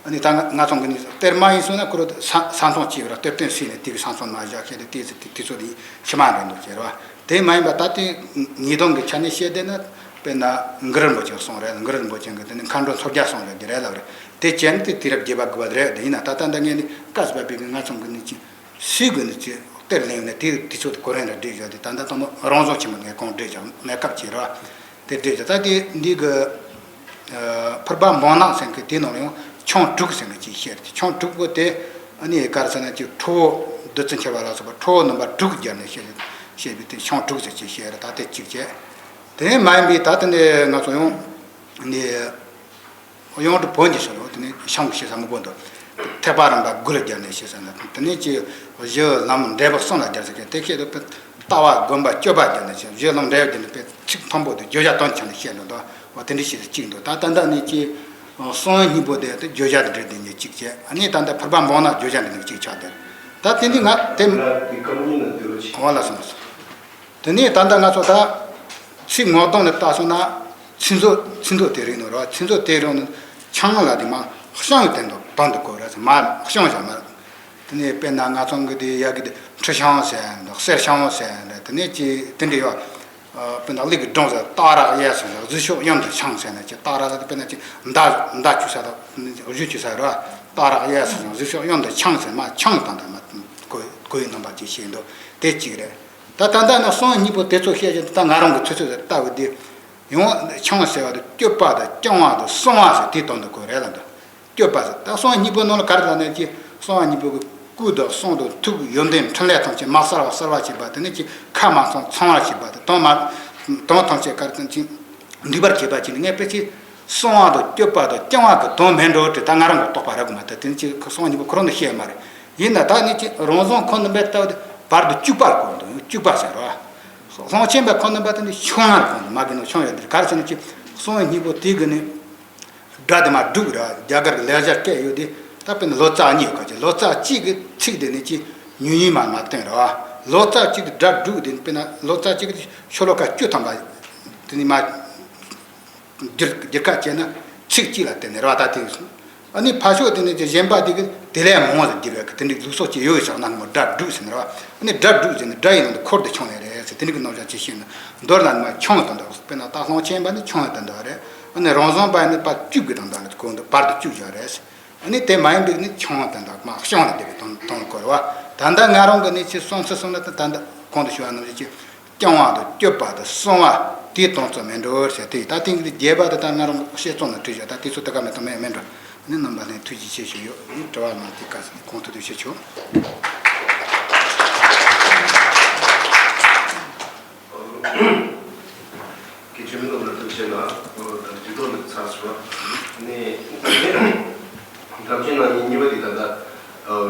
ཨ་ནི་ད་ང་ང་ཚོ་གི་ནི་གཏེར་མ་ཡིན་སོང་ན་ཁོ་རང་ས་ས་མཚམས་གཅིག་ར་གཏེར་སྟོན་ཟིན་ནས་དེ་གི་ས་མཚམས་མ་བཞག་ཁྱེད་དེ་དེ་དེ་དེ་ཚོ་དེ་ཕྱི་མ་རེད་འདུག་ཟེར་བ། དེ་མ་ཡིན་པ་ད་དེ་ཉིས་སྟོང་གི་ཆ་ནས་བཤད་བསྡད་ན། དཔེར་ན་གུ་རུ་རིན་པོ་ཆེ་གསུངས་རེད། གུ་རུ་རིན་པོ་ཆེ་གི་དེ་ནི་མཁའ་འགྲོ་མཚོ་བརྒྱ་གསུངས་རེད། འདི་རེད་ལབ་རེད། དེ་བྱས་ན་དེ་དུས་རབས་བརྒྱད་པ་དགུ་པ་རེད། དེ་ཡིན་ན་ད་ལྟ་འདི་ངས་ནི་སྐབས་སུ་བབས་པའི་གི་ང་ཚོ་གི་ནི་ཅི་སུས་གི་ནི་ཅི་གཏེར་ལེན་ནས་དེ་དུས་ཚོད་དེ་གོ་རིམ་ར་བསྒྲིགས་བཞག་དེ་ད་ལྟ་དང་པོ་རང་བྱུང་ཆེན་མོ་ངས་གོང་བསྒྲིགས་བཞག་གནས་སྐབས་ཀྱི་རེད་བ། དེ་བསྒྲིགས་བཞག་ད་དེ་འདི་གི་ཨ་ཕུར་པ་འབངས་ནག་ཟེར་མཁན་དེ་ནང་ལ་ཡང་ཆུང་དྲུག་ཟེར་མཁན་ཅིག་བཤད་རེད། ཆུང་དྲུག་པོ་དེ་ཨ་ནི་ག་རེ་ཟེར་ན་ཅིག་ཁྲོ་བོ་བདུད་རྩི་འཁྱིལ་བ་ལ་སོགས་པ་ཁྲོ་བོ་རྣམ་པ་དྲུག་སྦྱར་ནས་བཤད་བཤད་པའི་དེ་ཆུང་དྲུག་ཟེར་ཅིག་བཤད་རེད། ད་དེ་གཅིག་བྱས། དེ་མ་ཡིན་པའི་ད་ལྟ་ནས་ང་ཚོ་ཡང་ནི་ཡོངས་གྲུབ་བོན་གྱི་ཕྱོགས་ལ་དེ་ནས་ཤངས་ཀྱི་ཞེ་ས་མང་པོ་འདུག་ཐེག་པ་རིམ་པ་དགུ་ལ་སྦྱར་ནས་ཞེ་ས་འདུག་དེ་ནས་ཀྱི་གཞི་ལམ་འབྲས་བུ་གསུམ་ལ་སྦྱར་ཟེར་མཁན་དེ་བཤད་འདུག་ལྟ་བ་སྒོམ་པ་སྤྱོད་པ་སྦྱར་ནས་ཞེ། གཞི་ལམ་འབྲས་བུ་སྦྱར་ནས་དཔེ་ཚིག་མཐོན་པོ་དེ་བརྗོད་བྱ་དོན་ཆ་ནས་བཤད་འདུག་འདུག་འོ་དེ་འདྲ་ཞིག་གཅིག་འདུག་ད་ད་ལྟ་ནས་ཀྱི་གསང་བ་སྙིང་པོ་དེ་དེ་བརྗོད་བྱ་དེ་འདྲ་དེ་ནས་གཅིག་བྱས། ཨ་ནི་ད་ལྟ་ཕུར་པ་འབངས་ནག་བརྗོད་བྱ་འདི་ནས་གཅིག་ཆགས་དེ། ད་དེ་འདི་ང་དེ་འོ་ལ་སོང་སོང་། དེ་ནས་ད་ལྟ་ང་ཚོ་ད་ཚིག་ངོ་གདོང་ནས་བལྟས་སོང་ན། ཚིག་མཛོད་ཚིག་མཛོད་དེ་རིགས་ནོ་ར། ཚིག་མཛོད་དེ་རིགས་ནི་ཆུང་ལ་དེ་མ་གཤོང་གི་དོན་དུ་དོན་དུ་གོ་ར། མ་གཤོང་བཞག་མ། དེ་ནས་དཔེར་ན་ང་ཚོ་གི་དེ་ཡ་གི་དེ་ཁྲི་ཤང་ཟེར་འདུག་གསེར་ཤང་ཟེར་འདུག་དེ་ནས་ཅི་དེ་འདྲ་ཡོད། དཔེར་ན་གླིང་གི་སྒྲུང་ཟེར་སྟག་རག་གཡས་སུ་བཞག་གཟིག་ཕྱོགས་གཡོན་དུ་འཆང་ཟེར་ན་ཅི། སྟག་རག་ཟེར་དེ་དཔེར་ན་ཅི་མདའ་མདའ་འཁྱུག་ས་དང་གཞུ་འཁྱུག་ས་ར། སྟག་རག་གཡས་སུ་བཞག་གཟིག་ཕྱོགས་གཡོན་དུ་འཆང་ཟེར་མ་ཆུང་དང་དང་མ་གོ་གོ་ཡི་རྣམ་པ་ཅིག་བཤད་འདུག་དེ་གཅིག་རེད། ད་ད་ལྟ་ནི་གསང་བ་སྙིང་པོ་དེ་ཚོ་བཤད་ཀྱི་འདུག་ད་ང་རང་གི་ཚོད་ཚོད་ལྟ་བུ་དེ་ཡང་ཆུང་ཟེར་བ་དང་སྤྱོད་པ་དང་རྐྱང་བ་དང་གསང་བ་ཟེར་དེའི་དོན་དུ་གོ་རེད་ལ་འདུག་སྤྱོད་པ་ཟེར་ད་གསང་བ་སྙིང་པོའི་ནང་ལ་ག་རེ་ལབ་ན་ཅི། གསང་བ་སྙིང་པོ་གི་སྐུ་དང་གསུང་དང་ཐུགས་ཡོན་ཏན་འཕྲིན་ལས་ཐམས་ཅད་མ་གསལ་བ་གསལ་བར་བྱེད་པ། དེ་ནི་ཅི་ཁ་མ་ཚང་ཚང་བར་བྱེད་པ་དང་། དོན་མ་དོན་ཐམས་ཅད་ག་རེ་དང་ཅི་འགྲིག་པར་བྱེད་པ་ཅི་ནི་ངས་དཔེ་ཅི། གསང་བ་དང་སྤྱོད་པ་དང་རྐྱང་བ་གི་དོན་མེད་འགྲོ་དེ་ད་ང་རང་གི་རྟོག་པ་རེད་གོ་མ། ད་དེ་ནི་ཅི་གསང་བ་སྙིང་པོ་ཁོ་རང་ནི་བཤད་མ་རེད། ཡིན་ན་ད་ནི་ཅི་རང་བྱུང་ཁོ་ནི་མེད་ལྟ་བུ་དེ་བར་དུ་གཅུག་པར་གོ་འདུག་གཅུག་པ་ཟེར་རོ། གསང་ཆེན་པའི་ཁོ་ནི་མེད་ད་ནི་ཆུང་ཡང་གོ་འདུག་མ་གི་ནོ་ཆུང་ཡོད་དེ་ག་རེ་ཟེར་ན་ཅི་གསང་བ་སྙིང་པོ་དེ་གི་ནི་སྒྲ་དེ་མ་སྒྲུག་ར། རྒྱ་གར་ལེགས་སྦྱར་སྐད་ཡོད་དེ། ད་དཔེར་ན་ལོ་ཙཱ་གཉིས་ཡོད་ཁ་ཅིག་ལོ་ཙཱ་གཅིག་གི་ཚིག་དེ་ནི་ཅི་ཉུང་ཉུང་མ་མ་བསྟན་ར། ལོ་ཙཱ་གཅིག་གི་སྒྲ་སྒྲུག་དེ་དཔེར་ན་ལོ་ཙཱ་གཅིག་གི་ཤོ་ལོ་ཀ་བཅུ་ཐམ་པ་དེ་ནི་མ། བསྒྱུར་བསྒྱུར་ཁ་བྱས་ན་ཚིག་གཅིག་ལ་བརྟེན་ནས་ར་ད་དེ་གསུངས། ཨ་ནི་ཕ་ཤོག་དེ་ནི་གཞན་པ་དེ་གི་དེ་ལས་མང་བ་བསྒྱུར་བའི་དེ་འདྲའི་ལུགས་སྲོལ་ཅིག་ཡོད་ཟེར་ན་མོ་སྒྲ་སྒྲུག་ཟེར་ནི་ར། ཨ་ནི་སྒྲ་སྒྲུག་ཟེར་ནི་སྒྲ་ཡི་ནང་དུ་འཁོར་དུ་ཆུང་ནས་རེད་ཟེར། དེ་འདྲའི་གི་རྣམ་གཞག་ཅིག་བཤད་ན་མདོར་ལ་ནི་མ་ཆུང་བ་དང་འདྲ། དཔེར་ན་ད་གསང་ཆེན་པ་ནི་ཆུང་བ་དང་འདྲ་རེད། ཨ་ནི་རང་བྱུང་པ་ནི་ཕར་གཅུག་གི་དང་འདྲ་ནི་གོ་འདུག་བར་དུ་གཅུག་བཞག་རེད། ཨ་ནི་དེ་མ་ཡིན་པའི་ནི་ཆུང་བ་དང་འདྲ་མ་གཤོང་ལ་བསྡད་པའི་དོན་དོན་གོ་ར་བ། ད་ལྟ་ང་རང་གི་ནི་ཅི་གསུང་ཚུལ་གསུངས་ན་ད་ལྟ་གོང་དུ་ཞུ་བ་ནང་བཞིན་ཅི། རྐྱང་བ་དང་སྤྱོད་པ་དང་གསང་བ་དེའི་དོན་ཚོ་མེད་འགྲོ་ཟེར་ཏེ། ད་ཐེངས་འདི་རྒྱས་པ་དེ་ད་ང་རང་བཤད་ཚོགས་ནང་བྲིས་བཞག་ད་དེ་ཚོ་དེ་ག་མེད་དང་མེད་མེད་འགྲོ། ནི་རྣམ་པ་ལྷན་ཐུགས་རྗེ་ཆེ་ཞུ་ཡོད། ནི་དྲི་བ་གནང་དེ་ག་ས་གོང་དུ་དུ་བཤད་ཆོག་གི་ཆོས་མི་སློབ་ལ་ཐུགས་རྗེ་གནང་། ད་དུས་ཐོག་ལ་ཚར་སོང་། ནི་དམ་ཆོས་ནང་ཉིན་གཉིས་པ་དེ་ད་ལྟ་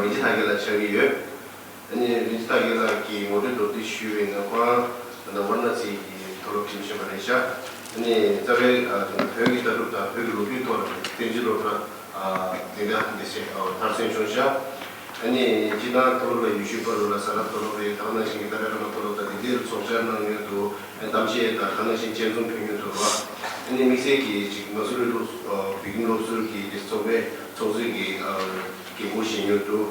རིན་ཆེན་ལྷ་རྒྱལ་ལ་ཆགས་ཀྱི་ཡོད། ཨ་ནི་རིན་ཆེན་རྟ་རྒྱས་ལགས་ཀྱིས་ངོ་སྤྲོད་མདོར་བསྡུས་ཞུས་པའི་ནང་ཁོ་རང་ད་ལྟ་ཝཱ་ར་ཎ་སི་གི་མཐོ་སློབ་ཁྲིད་བཞིན་པ་རེད་ཤག་ཨ་ནི་རྩ་བའི་ཨ་བོད་ཀྱི་ལྟ་གྲུབ་དང་བོད་ཀྱི་ལོ་རྒྱུས་ཐོག་ལ་བསྟན་བཅོས་སློབ་གྲྭ་ཨ་དེ་འདྲ་འདི་བྱས་ཨ་མཐར་སོན་བྱུང་ཤག་ཨ་ནི་སྤྱིར་བཏང་མཐོ་སློབ་ལ་ཡུལ་ཤུལ་བར་ལ་ས་རཱ་མཐོ་སློབ་རེད། ད་ག་ནང་བཞིན་གྱི་ཏཱ་ལའི་བླ་མ་མཐོ་སློབ་དང་དེ་འདྲའི་རྫོགས་འཆར་གནང་ཡོད་འདུག་ཨ་གཏམ་བཤད་དང་ད་ག་ནང་བཞིན་དཔྱད་རྩོམ་ཕུལ་མྱོང་འདུག་ར། ཨ་ནི་དམིགས་བསལ་གྱིས་ཅིག་ང་ཚོའི་སློབ་ཨ་བོད་ཁྱིམ་སློབ་ཟུར་གྱི་ཚོགས་པའི་ཚོགས་གཙོའི་གི་ཨ་འགན་འཁུར་བཞེས་མྱོང་འདུག་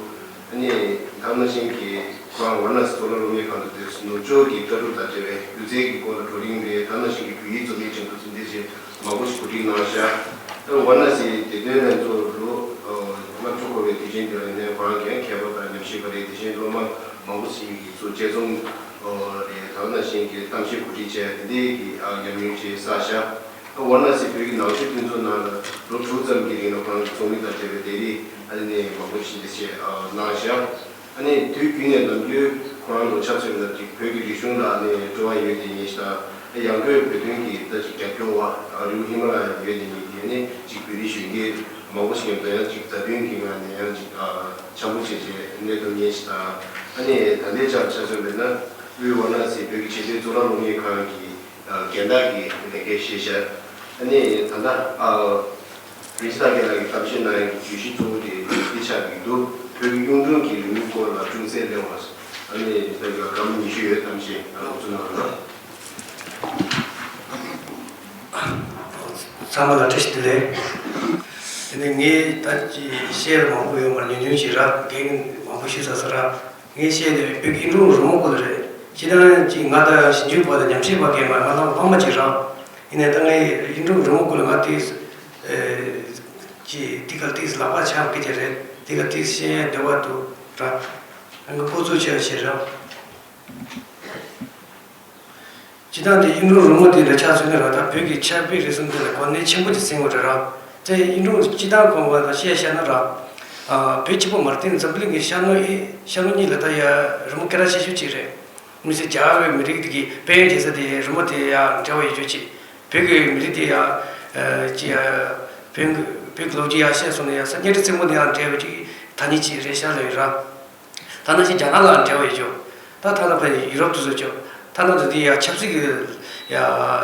ཨ་ནི་ད་ག་ནང་བཞིན་གྱི་ཁོ་རང་ཝཱ་ར་ཎ་སི་གཙུག་ལག་སློབ་གཉེར་ཁང་དུ་དེ་ནུབ་ཕྱོགས་ཀྱི་ལྟ་གྲུབ་དང་འབྲེལ་བའི་སྒྱུ་རྩལ་གྱི་སྐོར་ལ་བགྲོ་གླེང་རེད། ད་ག་ནང་བཞིན་གྱི་བོད་ཡིག་རྩོམ་ཡིག་ཆེན་པོ་ཚུན་ཚོད་ཅིག་མང་པོ་ཞིག་གོ་སྒྲིག་གནང་ཤག་ད་ཝཱ་ར་ཎ་སིའི་དད་ལྡན་ལྷན་ཚོགས་ལོ་ལྔ་བཅུ་འཁོར་བའི་དུས་ཆེན་དེ་ལ་ཡིན་ནའི་ཁོ་རང་གི་མཁས་པ་དང་ཉམས་ཞིབ་པ་རེད། དེ་བཞིན་སློབ་མ་མང་པོ་ཞིག་གིས་ཚུར་དཔྱད་རྩོམ་རེད། ད་ག་ནང་བཞིན་གྱི་གཏམ་བཤད་གོ་སྒྲིག་བྱས་དེ་འདྲའི་གི་ཉམས་མྱོང་ཅིག་བསགས་ཤག་ཝཱ་ར་ཎ་སི་བོད་ཀྱི་ནང་ཆོས་མཐུན་ཚོགས་ནང་ལ་ལོ་དྲུག་ཙམ་གྱི་རིང་ལ་ཁོ་རང་གི་ཚོགས་མི་དང་འབྲེལ་བའི་ལས་རིགས་ཨ་ནི་མང་པོ་ཞིག་འདི་བྱས་གནང་ཤག་ཨ་ནི་དུས་རྒྱུན་ནས་ནམ་རྒྱུན་ཁོ་རང་ལ་ཆ་མཚོན་ན་ཅིག་བོད་ཀྱི་རིག་གཞུང་ལ་ཨ་ནི་སྤྲོ་བ་ཡོད་དེ་ཉིད་དང་ཡང་སྒོས་བོད་དོན་གྱི་ད་ཅིག་རྒྱབ་སྐྱོར་བ་རི་བོ་ཧི་མ་ལ་ཡ་ཡོད་དེ་ཉིད་ཀྱི་ཨ་ནི་ཅིག་བོད་རིགས་གཞོན་སྐྱེས་མང་པོ་ཞིག་ཡོད་པ་ཡང་ཅིག་མཛའ་མཐུན་གྱི་ངང་ནས་ཡང་ཅིག་འཆམ་པོ་བྱས་བྱས་གནས་ཐུབ་ཉིད་དང་ཨ་ནི་ད་ལྟའི་ཆར་ཆ་མཚོན་པས་ན་དབུས་ཝཱ་ར་ཎ་སི་བོད་ཀྱི་ཆེས་མཐོའི་གཙུག་ལག་སློབ་གཉེར་ཁང་གི་རྒན་བདག་གི་ལས་ཀའི་ཤེས་བྱ། ཨ་ནི་ད་ལྟ་ཨ་རིན་ཆེན་རྟ་རྒྱས་ལགས་ཀྱིས་གཏམ་བཤད་གནང་ཡག་གི་བརྗོད་གཞི་གཙོ་བོ་དེ་འདི་ཆགས་ཀྱི་འདུག་བོད་ཀྱི་གཡུང་དྲུང་གི་རིང་ལུགས་སྐོར་ལ་ཅུང་ཟད་གླེང་བ། ཨ་ནི་ད་ཡོད་སྐར་མ་ཉི་ཤུ་ཡོད། གཏམ་བཤད་ཨ་འགོ་ཚུགས་གནང་རོགས། ཚང་མ་ལ་བཀྲ་ཤིས་བདེ་ལེགས། དེ་ནས་ངས་ད་ཅི་བཤད་མང་པོ་ཡོད་མ་རེད། ཉུང་ཉུང་ཞིག་ར་རྒན་མང་པོ་ཞིག་ཟ་ས་ར། ངས་བཤད་དེ་བོད་ཀྱི་ཨིན་འབྲུག་རི་མོ་སྐོར་ལ་རེད། སྤྱིར་བཏང་ཅིག་ང་དང་ཞིབ་འཇུག་པ་དང་ཉམས་ཞིབ་པ་གས་མ་ང་དང་ལྷག་མ་ཅིག་རང་། ཡིན་ནའི་ད་ངས་ཨིན་འབྲུག་རི་མོ་སྐོར་ལ་ང་ཏིས་ཅི་ཏི་ག་ཏིས་ལག་པ་འཆང་གི་དེ་རེད། ཏི་ག་ཏིས་བཤད་ཡ་བདེ་བ་འདུག་ར། ང་འགོ་ཚུགས་བྱས་བྱས་ར། སྤྱིར་བཏང་དེ་ཨིན་འབྲུག་རི་མོ་དེ་ལ་ཆ་མཚོན་ན་ར་ད་བོད་ཀྱི་ཆར་པའི་རིགས་གསུམ་དེ་ལ་གོ་གནས་ཆེན་པོ་ཅིག་ཟིན་ཡོད་རེད་ར། དེ་ཨིན་འབྲུག་སྤྱིར་བཏང་གོང་བ་ལ་བཤད་བཤད་ན་ར། ཨ་བོད་སྤྱི་པོ་མ་རེད་དེ་འཛམ་གླིང་གི་ཤར་ནུབ་ཨེ་ཤར་ནུབ་གཉིས་ལ་ད་ཡ་རི་མོ་སྐད་གྲགས་ཆེ་ཤོས་ཅིག་རེད། མི་ཚེ་རྒྱ་གར་བའི་མི་རིགས་དེ་གི་དཔལ་ཡོན་རྒྱལ་ས་དེ་རི་མོ་དེ་ཡ་འབྲེལ་བ་ཡོད་རྒྱུ་ཅིག་བོད་ཀྱི་མི་རིགས་དེ་ཡ་ཅི་ཡ་བོད་ཀྱི་བོད་ཀྱི་ལོ་རྒྱུས་ཡ་བཤད་སོང་ན་ཡ་ས་གཉན་རི་རྩེ་མོ་དེ་ཡང་འབྲེལ་བའི་ཅིག་ཐ་སྙད་ཅིག་རེད་ཤག་ལ་ཡོད་ར། ད་ནང་བཞིན་རྒྱ་ནག་ལའང་འབྲེལ་བ་ཡོད་ཅོག་ད་ཐ་ན་ཕ་ཡུ་རོབ་དུ་བཟོ་ཅོག་ད་ནང་དུ་དེ་ཡ་ཆབ་སྲིད་ཀྱི་ཡ་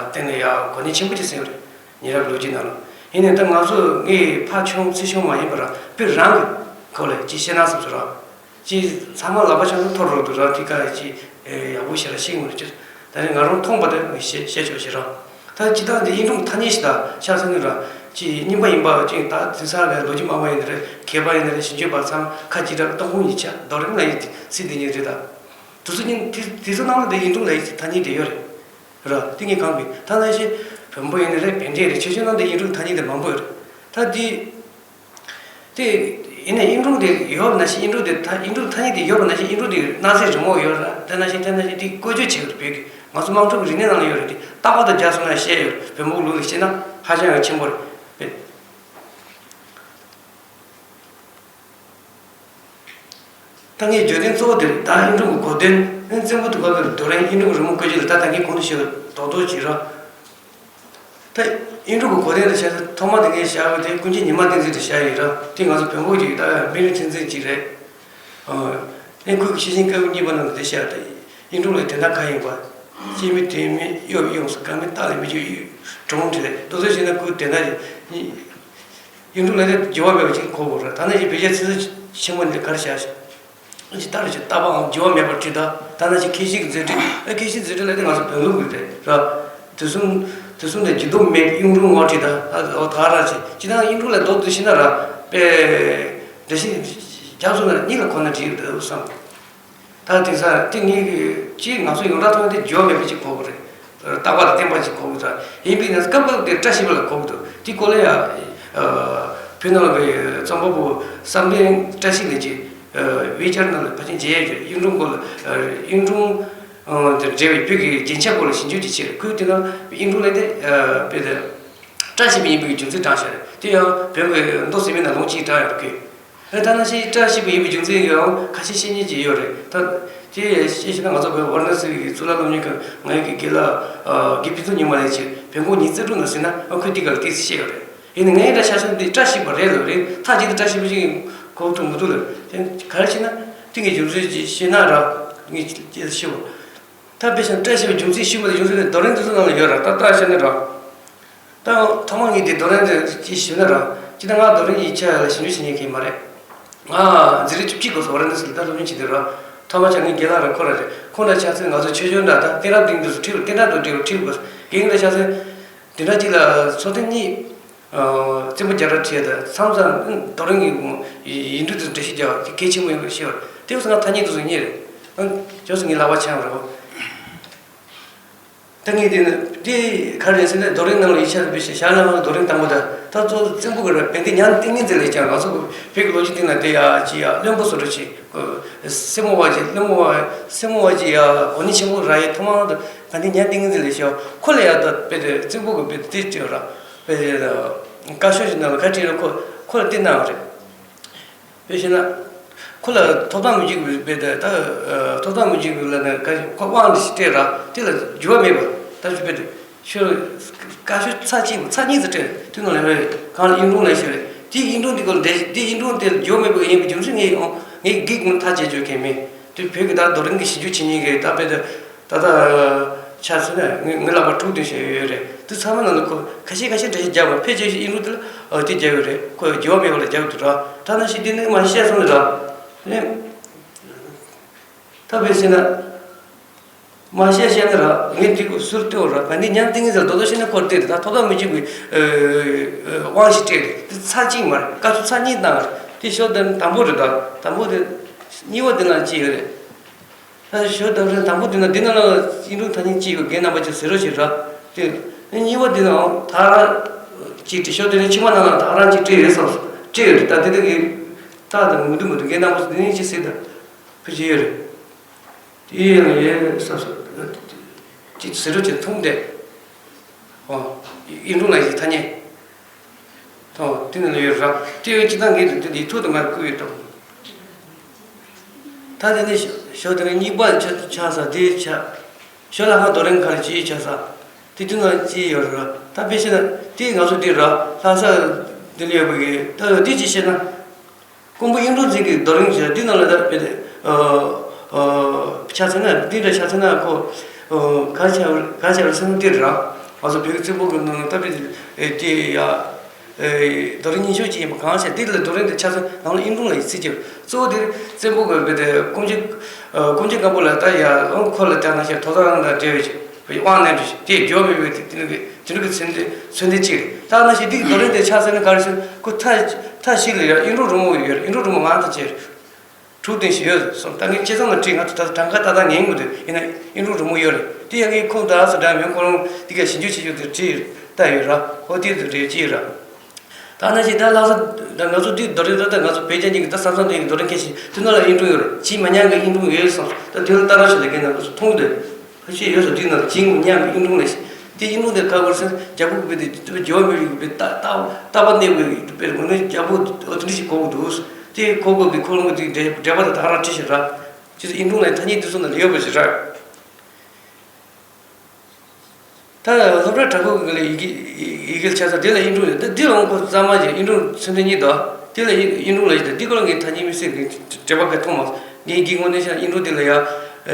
སྟེང་ནས་ཡ་གོ་གནས་ཆེན་པོ་ཅིག་ཟིན་ཡོད་རེད། ཉེ་རབས་ལོ་རྒྱུས་ནང་ལ། ཡིན་ནའི་ད་ང་ཚོ་ངའི་ཕ་ཆུང་སྲིད་གཞུང་མ་ཡིན་པ་ར་བོད་རང་གི་ཁོ་ལ་ཅི་བཤད་ན་བསམ་ཚོད་ར། ཅི་ཚང་མ་ལག་པ་ཆང་ཐོར་རོག་ཏུ་ར་དེ་ག་ཅི་ཡག་པོ་ཞེ་དྲག་ཤེས་མི་ཅི། ད་རེས་ང་རང་མཐོང་པ་དེ་ངས་བཤད་བཤད་ཆོག་ཞེ་དྲག་ད་སྤྱི་བཏང་དེ་ཨིན་འབྲུག་ཐ་སྙད་ཞིག་དང་ཆ་ཚང་ནི་ར། ཅི་རྙིང་པ་ཡིན་པ་ཅིག་ད་དེང་སང་གི་ལོ་རྒྱུས་སྨྲ་བ་ཡིན་ན་རེད། མཁས་པ་ཡིན་ན་རེད། ཞིབ་འཇུག་པ་ཚང་ཁ་ཅིག་ར་སྟོང་ཁུངས་ཡིན་ཆ་རྡོ་རིང་ལ་ཡིན་སྲིད་དེ་ཉིད་རེད་ད། དེ་ཚོ་ཉིན་དེ་དེ་ཚོ་ནང་ལ་དེ་ཨིན་འབྲུག་ལ་ཡིན་ཐ་སྙད་དེ་ཡོད་རེད། ར་དེ་ངས་གང་གི་ད་ནང་བཞིན་བོན་པོ་ཡིན་ན་རེད། བན་དེ་རེད། ཆོས་ཆོས་ནང་དེ་ཨིན་འབྲུག་ཐ་སྙད་དེ་མང་པོ་ཡོད་རེད། ད་དེ། དེ་ཡིན་ན་ཨིན་འབྲུག་དེ་ཡོད་ན་ཞིག་ཨིན་འབྲུག་དེ་ད་ཨིན་འབྲུག་ཐ་སྙད་དེ་ཡོད་པ་ན་ཞིག་ཨིན་འབྲུག་དེ་གནའ་རྫས་རི་མོ་ཡོད་ར། དེ་ན་ཞིག་དེ་ན་ཞིག་དེ་བཀོལ་སྤྱོད་བྱེད་དགོས་རེད། བོད་ཀྱི་ང་ཚོ་དམངས་ཁྲོད་ཀྱི་རིག་གནས་ནང་ལ་ཡོད་རེད། དེ་རྟག་པར་དུ་རྒྱག་སོང་ན་བཤད་ཡོད། བོན་པོ་ལུགས་ལ་བཤད་ན་ཧ་ཅང་ཡང་ཆེན་པོ་རེད། ད་ངས་བརྗོད་དོན་གཙོ་བོ་དེ་རེད། ད་ཨིན་འབྲུག་གི་གོ་དོན་ཨེ་བཙན་པོ་དུ་བབ་པའི་རྡོ་རིང་ཨིན་འབྲུག་རི་མོ་བཀོལ་སྤྱོད་ལ་ད་ད་གིན་གོང་དུ་ཞུས་པ་རྡོག་རྡོག་ཅིག་ར། ད་ཨིན་འབྲུག་གི་གོ་དོན་ལ་བཤད་ཚེ་ཐོག་མ་དེ་ངས་བཞག་པ་དེ་ཀུན་མཁྱེན་ཉི་མ་བསྟན་འཛིན་དུ་བཞག་ཡིན་ར། དེ་ང་ཚོ་བོན་པོ་ཅིག་ད་མི་རིགས་མཐུན་ཚན་ཅིག་རེད། ཨ་ནི་ཁོས་ཤེས་བཞིན་སྐབས་གཉིས་པ་ནང་དུ་དེ་བཤད་དེ་ཨིན་འབྲུག་ལ་དོན་དག་གང་ཡིན་པ། སྐྱེས་མི་དོན་མེད་གཡོ་གཡོ་ས་གང་མི་རྟག་ལས་མི་བྱེད་གཡུ་གྲོང་དེ་རེད། དོ་ཚོད་བྱས་ན་ཁོའི་དོན་དག་ཅིག་ཨིན་འབྲུག་ལ་དེ་འགྱུར་བ་མེད་པ་ཅིག་གོ་དགོས་རེད། ད་ནི་ཅིག་བོད་རྒྱ་ཆེ་ས་ཆེན་པོ་འདི་གར་བཞག་ཞིང་། ཅི་ལྟར་ཅི་ལྟ་བའང་འགྱུར་བ་མེད་པར་བྲིས་ད། ད་ནང་བཞིན་མཁས་ཤིང་མཛེས་སྤྲས། ཨ་མཁས་ཤིང་མཛེས་སྤྲས་ལ་དེ་ང་ཚོ་བོན་ལུགས་ཀྱི་རེད་ར། དུས་གསུམ་དུས་གསུམ་ལས་འགྱུར་ལྡོག་མེད་གཡུང་དྲུང་ངོ་བྲིས་ད། ཨ་འོ་ད་ར་ཅི་ཅི་ད་གཡུང་དྲུང་ལ་མདོར་བསྡུས་ཤིག་ན་ར། དཔེ་འདྲ་ཞིག་རྒྱབ་སོང་ན་གཉིས་ལ་གོ་ན་འགྲིག་ཡོད་འདུག་བསམ། ད་དེང་སང་དེ་ངེད་ཀྱི་ཅིག་ང་ཚོ་ཡོངས་གྲགས་ཐོག་ནས་དེ་འགྱུར་བ་མེད་པ་ཅིག་གོ་དགོས་རེད། རྟག་པ་དང་བརྟན་པ་ཅིག་གོ་དགོས་ས་ཡིན་པས་ན་སྐབས་སྐབས་དེ་བཀྲ་ཤིས་པ་ལ་གོ་དགོས་འདུག་དེ་སྐོར་ལ་ཡང་བོད་ནང་ལ་བའི་རྩོམ་པ་པོ་བསམ་གཏན་བཀྲ་ཤིས་ལགས་ཀྱིས་ཝེ་ཅར་ནང་ལ་ཕལ་ཆེར་མཇལ་ཡོད་ཀྱི་རེད། གཡུང་དྲུང་སྐོར་ལ་གཡུང་དྲུང་དང་འབྲེལ་བའི་བོད་ཀྱི་རྒྱན་ཆ་སྐོར་ལ་ཞིབ་འཇུག་ཅིག་བྱས་རེད། ཁོས་དེ་ནང་གཡུང་དྲུང་ལ་དེ་དཔེ་དེ་བཀྲ་ཤིས་པ་ཡིན་པའི་རྒྱུ་མཚན་དྲངས་བཞག་རེད། དེ་ཡང་བོད་ཀྱི་མདོ་ཟེར་མའི་ནང་ལུང་གཅིག་དྲངས་ཡོད་ཀི། ཨ་ད་ནང་བཞིན་བཀྲ་ཤིས་པ་ཡིན་པའི་རྒྱུ་མཚན་ཡང་ཁ་ཤས་བཤད་མཁན་ཅིག་ཡོད་རེད། ད་དེ་བཤད་ཤེས་ན་ང་ཚོ་བོད་ཝཱ་ར་ཎ་སི་གི་གཙུག་ལག་སློབ་གཉེར་ཁང་ང་ཡི་གི་དགེ་ལགས་དགེ་ཕུན་ཚོགས་ཉི་མ་ལགས་ཀྱིས་བོན་པོ་ཉི་ཤུ་རྩ་དྲུག་ནང་ཟེར་ན་ཨ་ཁོས་དེ་ག་ལ་ཏོག་ཙམ་བཤད་ཡོད་རེད། ཡིན་ནའི་ངའི་འདྲ་ཤ་ཤ་འདི་བཀྲ་ཤིས་པ་རེད་ལབ་རེད། མཐའ་གཅིག་ཏུ་བཀྲ་ཤིས་པ་ཅིག་གོ་ཐུབ་མི་འདུག་ལབ། དེ་ག་རེ་བྱས་ན་ ངས་རྒྱུ་མཚན་ཅིག་ཤེས་ན་ར། ངས་ཅི་ཤེས་པ། ད་དཔེ་བཞག་ན་བཀྲ་ཤིས་པའི་རྒྱུ་མཚན་ཤེས་མ་ཐུབ། རྒྱུ་མཚན་དེ་རྡོ་རིང་དེ་ཚོ་ནང་ལ་ཡོད་ར། ད་ལྟ་བཤད་ན་ར། ད་ཐོག་མ་ངས་དེ་རྡོ་རིང་དེ་ཅིག་ཞུས་ན་ར། ཅི་ད་ང་རྡོ་རིང་གི་ཆ་ལ་ཞིབ་འཇུག་བྱེད་མཁན་གང་ཡང་མ་རེད། ང་འཛིན་རིམ་བཅུ་གཅིག་གོ་སོང་། ཝ་ར་ཎ་སི་ལ་ད་སློབ་སྦྱོང་བྱེད་དུས་ར། ཐོག་མ་ཆ་ངའི་རྒན་ལགས་ར་ཁོ་ར་རེད། ཁོང་ར་ཆ་ཚང་ང་ཚོ་ཆོས་འབྱོར་འདྲ་ད་བསྟན་རབས་སྟེང་དུ་སུ་ཁྲིད་བསྟན་རབས་དང་འབྲེལ་བ་ཁྲིད་དགོས། རྒན་ལགས་ཆ་ཚང་དེ་འདྲ་ཅིག་ལ་ཚོགས་ཐེངས་གཉིས། རྩེད་མོ་རྒྱག་ར་ཁྲིད་ད་མཚམས་མཚམས་རྡོ་རིང་གི་ཡིག་འབྲུ་དེ་འགྲེལ་བཤད་རྒྱག་པ་དེ་གལ་ཆེན་པོ་ཡིན་པ་ཤེས་པ་རེད། དེ་བས་ང་ཐ་སྙད་དེ་ཚོ་རྙེད་རེད། ཨང་། ཅོག་ཙེ་ངའི་ལག་པ་འཆང་རེད་བ། ད་ངས་དེ་ནི་དེ་ག་རེ་ཟེར་ན་རྡོ་རིང་ནང་ལ་ཡིག་ཆ་དེ་བེད་སྤྱད་བཞག་ན་རྡོ་རིང་དང་པོ་ད་ད་གཙོ་བོ་རྩེད་མོ་གི་ར་བན་དེ་ཉང་ཏིང་ངེ་འཛིན་ལས་ཀྱང་ང་ཚོ་བོད་ཀྱི་ལོ་རྒྱུས་སྟེང་ན་དེ་ཡ་ཅི་ཡ་བློན་པོ་བཟོ་འདྲ་ཅིག་སྲས་མོ་བ་ཅིག་བློན་པོ་བ་སྲས་མོ་བ་ཅིག་ཡ་གོ་ནི་ཆེན་པོ་ར་ཡི་ཐོག་མར་དུ་བན་དེ་ཉང་ཏིང་ངེ་འཛིན་ལས་ཤོག་ཁོ་ལ་ཡ་ད་བེད་དེ་རྩེད་མོ་གི་བེད་དེ་ཅི་ཡོད་ར་བེད་དེ་བཀའ་ཤོག་ཅིག་ནང་ལ་ག་བྲིས་ར་ཁོ་ཁོ་ལ་བསྟན་གནང་བ་རེད། དཔེ་བཤད་ན། ཁོ་ལ་ཐོབ་ཐང་མི་འཇུག་པའི་དཔེ་དེ་ད། ཐོབ་ཐང་མི་འཇུག་པའི་ལ་ནས་ཁོ་དབང་དེ་ཞིག་སྤྲད་ར་དེ་ལ་འགྱུར་བ་མེད་པ་ད་ཞུ་དཔེ་དེ། ཤོ། བཀའ་ཤོག་ཚར་གཅིག་ཚར་གཉིས་ཙམ་སྤྲད་དུས་ནང་ལས་རེད་གང་ལ་ཨིན་ཀྲུང་ལས་ཤོད་རེད། དེ་ཨིན་ཀྲུང་དེ་ཀོ་ལ་འདྲ་དེ་ཨིན་ཀྲུང་དེ་ལ་འགྱུར་བ་མེད་པ་ཡིན་པའི་རྒྱུ་མཚན་ངས་ཡོང་ངས་སྒེག་མི་ཐག་བཅད་བཅོས་མཁན་མེད་དེ་བོད་ཀྱི་ད་རྡོ་རིང་གི་ཞིབ་འཇུག་བྱེད་མཁན་གྱི་ད་དཔེ་དེ། ད་ལྟ་ཆ་མཚོན་ན་ངའི་ངའི་ལག་པར་དྲུག་བདུན་ཞིག་ཡོད་རེད། དེ་ཚང་མ་ནང་ལ་ཁོ་ཁ་ཤས་ཁ་ཤས་འདྲ་ཞིག་རྒྱག་པ་ཕལ་ཆེར་ཞིག་ཨིན་རུ་དེ་ལ་ཨ་དེ་རྒྱག་ཡོད་རེད། ཁོ་འགྱུར་བ་མེད་པ་ལ་རྒྱག་ཡོད་འདུག་ར། ད་ནང་བཞིན་འདི་ནི་མ་བཤད་སོང་ནི་ར། ཨེ། ད་བས་ཟེར་ན། མ་བཤད་བཤད་ནི་ར་ངས་འདི་ཟུར་ལྟོས་ར་ག་འདི་ཉམས་ཏིང་ངེ་ཟེར་རྡོ་རྡོ་བཤད་ན་ཁོར་བལྟས་རེད། ད་ཐོབ་ཐང་མི་འཇུག་པའི་དབང་ཞིག་སྤྲད་རེད། དེ་ཚར་གཅིག་མ་རེད། བཀའ་ཤོག་ཚར་གཉིས་བཏང་རེད། དེ་ཤོག་དེ་དང་པོ་རེད། ད་དང་པོ་དེ་གཉིས་པ་དེ་ན་ཅི་ཡོད་རེད། ད་ཞོ་དང་རེན་དང་པོ་དེ་ན་འདི་ན་ལ་ཨིན་ཀྲུང་ཐ་སྙད་གཅིག་ཡོད་རྒན་རྣམ་པ་ཅིག་ཟེར་རོ་ཞེས་ར། དེ་ནི་གཉིས་པ་དེ་ན་ད་རང་གཅིག་བྲིས་ཤོག་དེ་ནི་ཕྱི་མ་ན་ལ་ད་རང་གཅིག་བྲིས་ཡོད་བསམ་སོང་བྲིས་ཡོད་རེད། ད་དེ་དེ་གི་ད་དང་མི་འདུག་མི་འདུག་རྒན་རྣམ་པ་ཚོ་དེ་ནི་ཅི་ཟེར་ད་ཕུ་ཅི་ཡོད་རེད། དེ་ཡང་ཡོད་བསམ་སོང་ཅིག་ཟེར་རོ་ཅིག་མཐོང་དེ། ཨོ། ཨིན་ཀྲུང་ལ་ཡི་ཐ་སྙད། ཐོ་དེ་ནི་ལ་ཡོད་ར། དེ་ཡོད་ཅི་ད་ངས་དེ་དེ་ཐུག་དུ་མར་བསྐུར་ཡོད་དམ། ད་དེ་ནི་ཞོ་དེ་ནི་གཉིས་པ་ཆ་ཆ་ས་དེ་ཆ། ཞོ་ལ་ཧ་རྡོ་རིང་ཁར་ཅི་ཆ་ས། དེ་དུས་ན་ཅི་ཡོད་ར། ད་དཔེ་བཤད་ན་དེ་ང་ཚོ་དེ་ར་ལྷ་ས་དེ་ལ་ཡོད་པ་གི་ད་དེ་ཅི་བཤད་ན། ཀོང་པོ་ཨིན་ཀྲུང་འཛིན་གྱི་རྡོ་རིང་ཞེས་འདི་ནང་ལ་ད་དཔེ་དེ་ཆ་ཚང་ན་འདི་འདྲ་ཆ་ཚང་ན་ཁོ་ག་ཆ་ག་ཆ་རུ་སེམས་འདིར་ར་ང་ཚོ་བོད་ཀྱི་རྩེད་མོ་གི་ནང་ལ་ད་དཔེ་དེ་ཡ་རྡོ་རིང་ཉིན་ཤོག་ཅིག་ཡིན་པ་གང་ཤེས། འདི་ལ་རྡོ་རིང་དེ་ཆ་ཚང་ནང་ལ་ཨིན་ཀྲུང་ལ་ཡི་ཚིག་ཅིག་གཙོ་བོ་དེ་རྩེད་མོ་གི་དཔེ་དེ་ཀོང་ཅི་ཀོང་ཅི་སྐམ་པོ་ལ་ད་ཡ་ཨང་ཁོ་ལ་བལྟས་ན་ཤེས་ཐོ་ཐོ་རང་དང་འབྲེལ་བའི་ཅིག་དབང་གནས་འདྲ་ཞིག་དེ་འགྱོ་མེད་པའི་དེ་དེ་ནི་གི་དེ་ནི་གི་མཚོན་དེ་མཚོན་དེ་གཅིག་རེད། ད་ནང་བཞིན་འདི་རྡོ་རིང་དེ་ཆ་ཚང་ནི་ག་རེ་ཟེར་ཁོ་མཐའ་མཐའ་གཅིག་ལ་ཡ་ཨིན་ཀྲུང་རི་མོ་ཡོད་རེད། ཨིན་ཀྲུང་རི་མོ་མང་དུ་བྱས་རེད། དྲུག་སྟེང་ཞིག་ཡོད་སོང་། ད་ངས་སྤྱི་ཚོགས་ལ་བྲིས་ང་ཚོ་ད་གྲངས་ཀ་ཏག་ཏག་ངན་གི་འདུག་ཡིན་ན་ཨིན་ཀྲུང་རི་མོ་ཡོད་རེད། དེ་ཡང་ངས་ཁོང་ད་སུ་འདྲ་མིན་ཁོ་རང་འདི་ག་ཞིབ་འཇུག་བྱེད་རྒྱུ་དེ་བྲིས་ལྟ་ཡོད་ར། ཧོ་དེ་དུ་རེད་ཅི་ར། ད་ནང་བཞིན་ད་ལྷ་ས་ད་ང་ཚོ་འདི་རྡོ་རིང་ད་ད་ང་ཚོ་བོད་རྒྱ་གཉིས་ཀྱི་ད་ས་མཚམས་སྟེང་གི་རྡོ་རིང་ཁ་ཤས་དེ་ནང་ལ་ཨིན་ཀྲུང་ཡོད་རེད། ཅི་མ་ཉམས་ཀྱི་ཨིན་ཀྲུང་ཡོད་སོང་། ད་དེ་ལ་ལྟ་ར་ཞིག་ལ་རྒན་རྣམ་པ་ཚོ་མཐོང་འདོད། ཕ་ཤེས་ཡོད་སོ་དེའི་ནང་ཅིང་མཉམ་གྱི་ཨིན་ཀྲུང་ལས་ཤིག་དེ་ཨིན་ཀྲུང་དེ་ཁ་བར་སེང་རྒྱ་བོད་ཀྱི་དཔེ་དེ་དཔེ་རྒྱ་བོད་མི་རིགས་ཀྱི་དཔེ་ཏག་ཏག་ཏག་པ་གནས་དགོས་ཀྱི་དཔེ་དངོས་གནས་རྒྱ་བོད་འོ་དེ་འདྲ་ཞིག་གོ་གི་འདུག་དེ་གོ་དགོས་པའི་ཁོ་རང་གི་དེ་འགྲེལ་པ་དེ་ད་ག་རང་བྲིས་ཤིག་ར། ཅི་ཟེར་ཨིན་ཀྲུང་ལ་ཐ་སྙད་དེ་ཚོ་ནང་ལ་ཡོད་པ་ཞིག་ར། ད་སློབ་གྲྭ་དྲག་པོ་གི་ལ་ཡི་གེ་ཡི་གེ་ཆ་ཚང་དེ་ལ་ཨིན་ཀྲུང་ཡོད་དེ་འདི་ལ་འོང་ཁོ་གཙང་མ་ཞིག་ཨིན་ཀྲུང་ཚུན་ཚོད་གཉིས་དོ། དེ་ལ་ཨིན་ཀྲུང་ལ་ཡོད་དེ་འདི་ཀོ་ལ་ངས་ཐ་སྙད་མི་སྲིད་གི་འགྲེལ་པ་ག་མཐོང་མ་སོང་། ངས་གི་དངོས་གནས་ཤ་ཨིན་ཀྲུང་དེ་ལ་ཡ་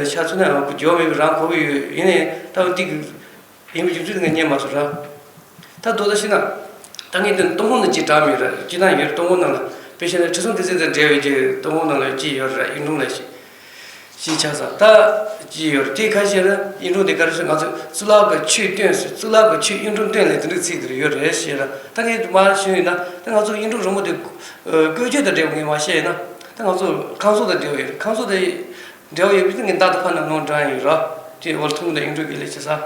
ཆ་ཚང་ན་ཡང་ཁོ་འཇོག་མེད་པའི་རང་གོ་བའི་ཡོད་ཡིན་ནའི་ད་འོ་དེ་གི་ཡིན་པའི་རྒྱུ་མཚན་ངས་རྙེད་མ་སོང་ར། ད་མདོར་ད་བཤད་ན། ད་ངས་དེ་སྟོན་ཁོང་ནང་ཅིག་གྲགས་མེད་ར་ཅི་ན་ཡོད་སྟོན་ཁོང་ནང་ལ་དཔེ་བཤད་ན་ཁྲི་སྲོང་ལྡེ་བཙན་དང་འབྲེལ་བའི་ཅིག་སྟོན་ཁོང་ནང་ལ་ཅི་ཡོད་ར་ཨིན་ཀྲུང་ལ་ཞིག་ཞིག་ཆགས་ས་ད་ཅི་ཡོད་ར་དེ་ཁ་ཤས་ར་ཨིན་ཀྲུང་དེ་ག་རེ་ཟེར་ང་ཚོ་གཙུག་ལག་གི་ཆོས་སྟོན་ཟེར་གཙུག་ལག་གི་ཆོས་ཨིན་ཀྲུང་སྟོན་ལས་དེ་འདྲའི་ཚིག་དེར་ཡོད་རེད་ཞེས་ར་ད་ངས་དུ་མ་ཞུས་ཡིན་ན་ད་ང་ཚོ་ཨིན་ཀྲུང་རི་མོ་དེ་བཀོལ་སྤྱོད་དང་འབྲེལ་བ་ངས་མ་བཤད་ཡིན་ན་ད་ང་ཚོ་ཁང་བཟོ་དང་འབྲེལ་བ་ཡོད་རེད། ཁང་བཟོ་དང་འབྲེལ་བ་ཡོད་པའི་ངས་འདག་ཏུ་ཕ་ནང་ནང་དྲངས་ཡོད་ར་དེ་འོལ་ཐུང་དང་ཨིན་ཀྲུང་གི་ལས་བྱེད་ས།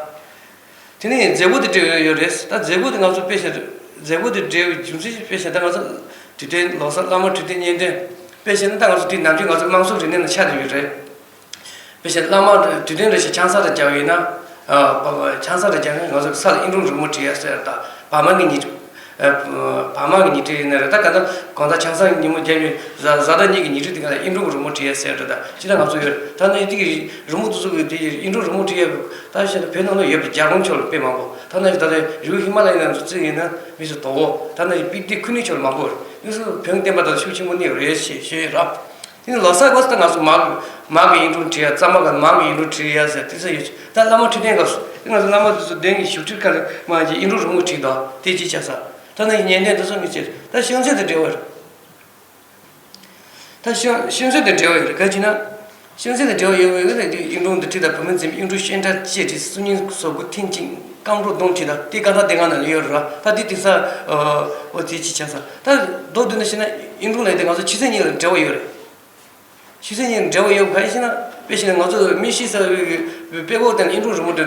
དེ་ནས་མཛད་སྒོ་དེ་འབྲེལ་ཡོད་ཡོད་རེད། ད་མཛད་སྒོ་དེ་ང་ཚོ་དཔེ་བཤད་མཛད་སྒོ་དེ་འབྲེལ་བའི་རྒྱུ་མཚན་ཞིག་དཔེ་བཤད་ད་ང་ཚོ་དུས་སྟོན་ལོ་གསར་བླ་མ་དུས་སྟོན་གཉེན་སྟོན་དཔེ་བཤད་ན་ད་ང་ཚོ་དེ་ནམ་རྒྱུན་ང་ཚོ་དམངས་སྲོལ་རིག་གནས་ནང་ཆགས་བསྡད་ཡོད་རེད། དཔེ་བཤད་བླ་མ་དུས་སྟོན་རེ་ཞིག་ཆང་ས་རེ་རྒྱག་ཡིན་ན་ཆང་ས་རེ་རྒྱག་ན་ང་ཚོ་ས་ལ་ཨིན་ཀྲུང་རི་མོ་བྲིས་ཡ་ཟེར་ད་བ་མ་གི་ཉིན་བ་མ་གི་ཉིན་དེ་ཡིན་ན་རེད། ད་ག་ད་གང་ལྟར་ཆང་ས་ཉིན་མོ་རྒྱབ་ཉིན་གཟའ་གཟའ་ཟླ་གཉིས་ཀྱི་ཉིན་རེ་དེ་ག་ལ་ཨིན་ཀྲུང་གི་རི་མོ་བྲིས་ཡ་ཟེར་རེད། ད་ཅི་ད་ང་ཚོ་ཡོད་ད་ནི་དེ་གི་རི་མོ་དེ་ཚོ་གི་དེ་ཨིན་ཀྲུང་རི་མོ་བྲིས་ཡ་ད་བཤད་ན་བོད་ནང་ལ་ཡོད་པའི་རྒྱ་གར་ཕྱོགས་ལ་དཔེ་མང་པོ་ད་ནི་ད་ལྟ་རི་བོ་ཧི་མ་ལ་ཡའི་ནང་ཚོ་བརྩིས་ཡིན་ན་མི་ཚོ་དོ་བོ་ད་ནི་དཔེ་དེ་ཁུ་ནི་ཕྱོགས་ལ་མང་པོ་རེད། དེ་ཚོ་བོན་བསྟན་པ་དང་ཤུགས་ཆེན་པོ་གནས་ཡོད་རེད་ཞེས་ཞུས་ཡོད་ར། དེ་ནི་ལོ་གསར་སྐབས་སུ་ད་ང་ཚོ་མར་མར་གྱི་གཡུ་འབྲུག་བྲིས་ཡ། གཙང་མ་གི་མར་གྱི་གཡུ་འབྲུག་བྲིས་ཡ་ཟེར་དེ་ཚོ་ཡོད། ད་བླ་མ་ཁྲི་སྟེང་སྐབས་སུ་དེ་ང་ཚོ་བླ་མ་དེ་ཚོ་གདན་གྱི་བཞུགས་ཁྲིར་ཁ་ལ་མར་གྱི་གཡུ་འབྲུག་རི་མོ་བྲིས་འདུག་དེ་ཅི་བྱ་ས། ད་ནི་ཉན་ཐོས་དེ་ཚོ་མི་བྱེད། ད་ཤིང་ཚད་དང་འབྲེལ་བ་རེད། ད་ཤིང་ཤིང་ཚད་དང་འབྲེལ་བ་ཡོད་རེད། ག་ཅི་ན། ཤིང་ཚད་དང་འབྲེལ་བ་ཡོད་པའི་གི་ནི་དེ་གཡུ་འབྲུག་འདི་བྲིས་དང་བུད་མེད་འཛིན་གཡུ་འབྲུག་ཤོན་ཏྲ་ཅེས་བྲིས། སུམ་གཉིས་སོག་པོ་མཐིང་ཆེན་རྐང་འགྲོ་གདོང་བྲིས་དང་དེ་ག་ད་དེ་ང་ན་ལ་ཡོད་རེད། ད་དེ་དེང་སང་འོ་དེ་ཅི་བྱ་ས། ད་མདོར་བསྡུས་ནས་བཤད་ན་གཡུ་འབྲུག་ལབ་དེ་ང་ཚོ་ཆོས་ཚན་གཉིས་ལ་འབྲེལ་བ་ཡོད་རེད། ཆོས་ཚན་གཉིས་འབྲེལ་བ་ཡོད་པ་ག་རེ་ཞེ་ན། དཔེ་བཞག་ན་ང་ཚོ་མི་ཤི་ས་བའི་དཔེ་ཀློག་དང་གཡུ་འབྲུག་རི་མོ་འདི་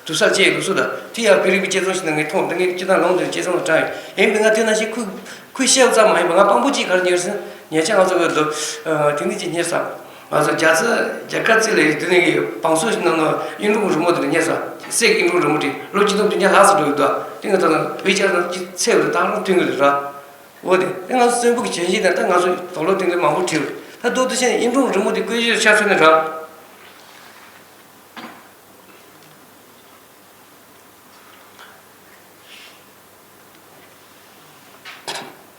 འདུག་ས་ཅེས་ལུགས་སྲོལ་དང་དེ་ཡང་བོད་རིག་པའི་དཔྱད་རྩོམ་ཞིག་ནང་ངས་མཐོང་། དེ་ངས་སྤྱིར་བཏང་ལུང་འདྲེན་དཔྱད་རྩོམ་ལ་དྲངས་ཡོད། ཡིན་པས་ང་དེ་ནང་བཞིན་ཁོས་ཁོས་བཤད་པ་ཙམ་མ་ཡིན་པར་ང་དཔང་པོ་གཅིག་ག་རེ་ཉོས་ཟེར་ན། ཉེ་ཆར་ང་ཚོ་གི་ལོ་དེང་དུས་ཀྱི་རྙེད་སོང་། ང་ཚོ་རྒྱ་ཚ་རྒྱ་གར་རྩིས་ལ་ཡོད་དུས་ནས་བང་སོ་ཞིག་ནང་ལ་གཡུ་འབྲུག་རི་མོ་དེ་འདྲ་རྙེད་སོང་། གསེར་གྱི་གཡུ་འབྲུག་རི་མོ་དེ་ལོ་ཆིག་སྟོང་བདུན་བརྒྱ་ལྷག་ཙམ་འགྲོ་ཡོད་འདུག་དེ་ང་ཚོ་ལ་བོད་ཆ་ལ་ཅིག་ཚད་འདི་ད་རུང་ཐོན་གྱི་རེད་ར། འོ་དེ་དེ་ང་ཚོ་བཙན་པོ་གི་བྱས་རྗེས་དང་ད་ང་ཚོ་དུག་ལོག་དེ་འདྲ་མང་པོ་བྲིས་པ་རེད། ད་མདོར་བསྡུས་བཤད་ན་གཡུ་འབྲུག་རི་མོ་དེ་བཀོལ་སྤྱོད་ཆ་མཚོན་ནས་ར།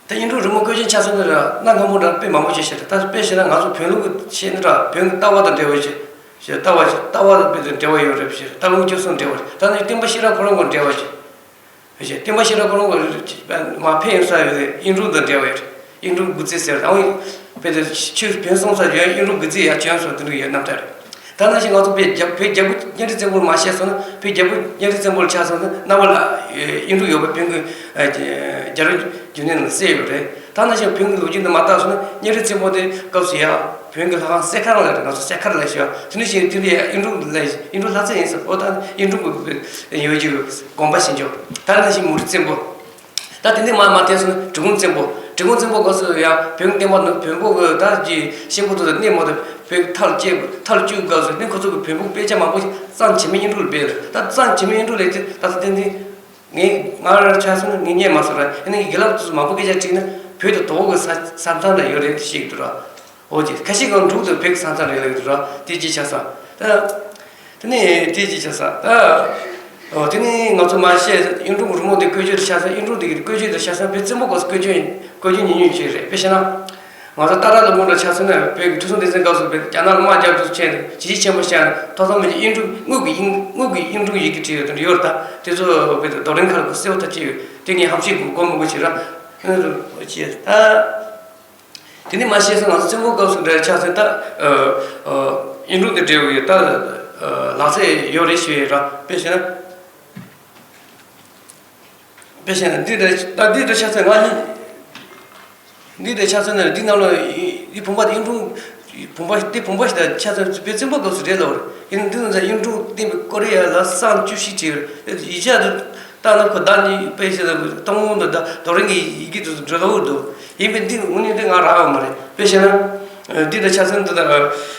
ད་གཡུ་འབྲུག་རི་མོ་བཀོལ་སྤྱོད་ཆ་མཚོན་ནས་ར་གནའ་སྔ་མོ་འདྲ་དཔེ་མང་པོ་ཅིག་བཤད་རེད། ད་དཔེ་བཤད་ན་ང་ཚོ་བོན་ལུགས་ཀྱི་བཤད་ན་ར་བོན་གྱི་ལྟ་བ་དང་འབྲེལ་བ་ཅིག་བཤད། ལྟ་བ་ཅིག་ལྟ་བ་དང་དཔེ་དང་འབྲེལ་བ་ཡོད་རེད། བཤད་ལྟ་ལུང་སྤྱོད་གསུམ་འབྲེལ་བ་རེད། ད་ནི་སྟོན་པ་ཤེས་རབ་ཁོ་རང་གི་འབྲེལ་བ་ཅིག་བྱས། སྟོན་པ་ཤེས་རབ་ཁོ་རང་གི་མ་ཕེབས་ཡོང་ས་ཡོད་དེ་གཡུ་འབྲུག་དང་འབྲེལ་བ་ཡོད་རེད། གཡུ་འབྲུག་དགུ་རྩིས་ཟེར་དང་། དཔེ་དེ་ཆོས་བོན་གསུམ་ས་ཡོད་གཡུ་འབྲུག་དགུ་རྩིས་ཡར་བྱོན་སོང་། དེ་འདྲ་ཡོད་རྣམ་ཐར་རེད། ད་ནང་བཞིན་ང་ཚོ་དཔེ་རྒྱ་བོད་རྒྱལ་པོ་གཉའ་ཁྲི་བཙན་པོར་མ་བཤད་སོང་ན། བོད་རྒྱལ་པོ་གཉའ་ཁྲི་བཙན་པོར་ཆ་སོང་ན་རྣ་བ་ལ་གཡུ་འབྲུག་ཡོད་པ་བོན་གྱི་རྒྱལ་རབས་བརྒྱུད་ནས་ནང་གསལ་ཡོད་རེད། ད་ནང་བཞིན་བོན་གྱི་ལོ་རྒྱུས་འདི་མ་བརྟགས་སོང་ན་གཉའ་ཁྲི་བཙན་པོ་དེ་སྐབས་སུ་ཡ་བོན་གྱི་ལྷ་ཁང་གསེར་མཁར་ལ་རེད། ང་ཚོ་གསེར་མཁར་ལ་ཞུ་བ་དེ་ནང་བཞིན་དེ་འདྲ་ཡ་གཡུ་འབྲུག་ལ་གཡུ་འབྲུག་ལྷ་རྩེ་ཡིན་ཟེར། འོ་ད་གཡུ་འབྲུག་གི་ཡོད་ཀྱི་དགོངས་པ་བཞེས་འཇོག་ད་ནང་བཞིན་མུ་རི་བཙན་པོ། ད་དེ་འདྲ་མར་མར་བལྟས་སོང་ན་གྲི་གུམ་བཙན་པོ། གྲི་གུམ་བཙན་པོ་སྐབས་སུ་ཡང་བོན་བསྟན་པ་ནི་བོན་པོ་གི་ད་ཀྱི་གཤིན་པོ་དེ་ཚོ་གནས་མ་ཐུབ་བོད་མཐར་སྐྱེལ་མཐར་སྐྱེལ་སྐབས་སུ་ནི་ཁོ་ཚོ་གི་བོན་པོ་དཔེ་ཆ་མང་པོ་ཞིག་གཙང་བྱེ་མའི་གཡུ་འབྲུག་ལ་སྤེལ་ལ། ད་གཙང་བྱེ་མའི་གཡུ་འབྲུག་ལ་དེ་ད་ལྟ་བསྟན་དེ་ངས་ང་རང་ཆ་སོང་ན་ངས་རྙེད་མ་སོང་ར། ཡིན་ན་ངས་དགེ་ལགས་དེ་ཚོ་མང་པོ་སྐད་ཆ་དྲིས་ན་བོད་དུ་དོ་བོ་གི་ས་ས་མཚམས་ལ་ཡོད་རེད་དེ་ཤེས་ཀྱི་འདུག་ར། འོ་ཅེ་ཁ་ཤས་ཀྱང་འབྲུག་དང་བོད་ཀྱི་ས་མཚམས་རེད་ལབ་ཀྱི་འདུག་ར། དེ་ཅི་ཆགས་སོང་། ད་དེ་ནས་དེ་ཅི་ཆགས་སོང་། ད་འོ་དེ་ནས་ང་ཚོ་མ་བཤད་གཡུ་འབྲུག་རི་མོ་དེ་བཀོལ་སྤྱོད་དུ་ཆགས་སོང་། གཡུ་འབྲུག་དེ་གི་བཀོལ་སྤྱོད་དུ་ཆགས་སོང་། བོད་བཙན་པོ་སྐབས་སུ་བཀོལ་སྤྱོད་བཀོལ་སྤྱོད་ཉུང་ཉུང་ཅིག་རེད། དཔེ་བཤད་ན་ང་ཚོ་སྟག་ར་ལ་མོ་འདྲ་ཆགས་སོང་ན་བོད་ཀྱི་ཁྲི་སྲོང་ལྡེ་བཙན་སྐབས་སུ་བོད་རྒྱ་ནག་ལ་དམག་རྒྱག་དུས་ཆེན་ཇི་ཆེན་པོ་བཤད་ན་ཐོག་མཐའ་མ་གཡུ་འབྲུག་དངུལ་གྱི་དངུལ་གྱི་གཡུ་འབྲུག་ཡི་གེ་བྲིས་ཡོད་དེ་འདྲ་ཡོད་རེད། ད་དེ་ཚོ་བོད་དུ་རྡོ་རིང་ཁ་ལ་གསལ་པོ་ཐག་བཅད་ཡོད། དེ་ངས་ཧམ་བཤད་དགོས་མི་དགོས་བྱེད་ར། ཨ་ནི་རུ་བྱེད་ད། དེ་ནས་མ་ཤེས་སོང་། ང་ཚོ་བཙན་པོ་སྐབས་སུ་འདྲ་ཆགས་ཚུལ་ད། ཨ་ཨ་གཡུ་འབྲུག་དང་འབྲེལ་བའི་ད་ཨ་ལག་རྩལ་ཡོད་རེད་ཞུ་ཡས་ར། དཔེ་བཤད་ན། དཔེ་བཤད་ན་འདི་འདྲ་ད་འདི་འདྲ་ཆགས་ཚུལ་ང་ནི། འདི་འདྲ་ཆགས་ཚུལ་ནི་འདི་རྣམས་ལ་འདི་བུམ་པ་དེ་གཡུ་འབྲུག་བུམ་པ་དེ་བུམ་པ་ཞིག་ད་ཆགས་ཚུལ་བོད་བཙན་པོ་སྐབས་སུ་རེད་ལབ་རེད། ཡིན་ན་འདི་ནང་ཚ་གཡུ་འབྲུག་བསྟན་པའི་བཀོད་རིས་ཡ་ལ་སྲང་བཅུ་བཞི་བྲིས་རེད། ཡིག་ཆ་དུ། ད་ནི་ཁོ་བདག་ཉིད་དཔེ་བཤད་ན་སྟོང་ལུང་དང་རྡོ་རིང་གི་ཡི་གེ་དུ་འབྲི་སླ་བོ་འདུག་ཡིན་པས་འདི་དངོས་གནས་འདི་ང་རག་ཡོད་མ་རེད། དཔེ་བཤད་ན། འདི་དང་ཆ་ཚང་འདི་དང་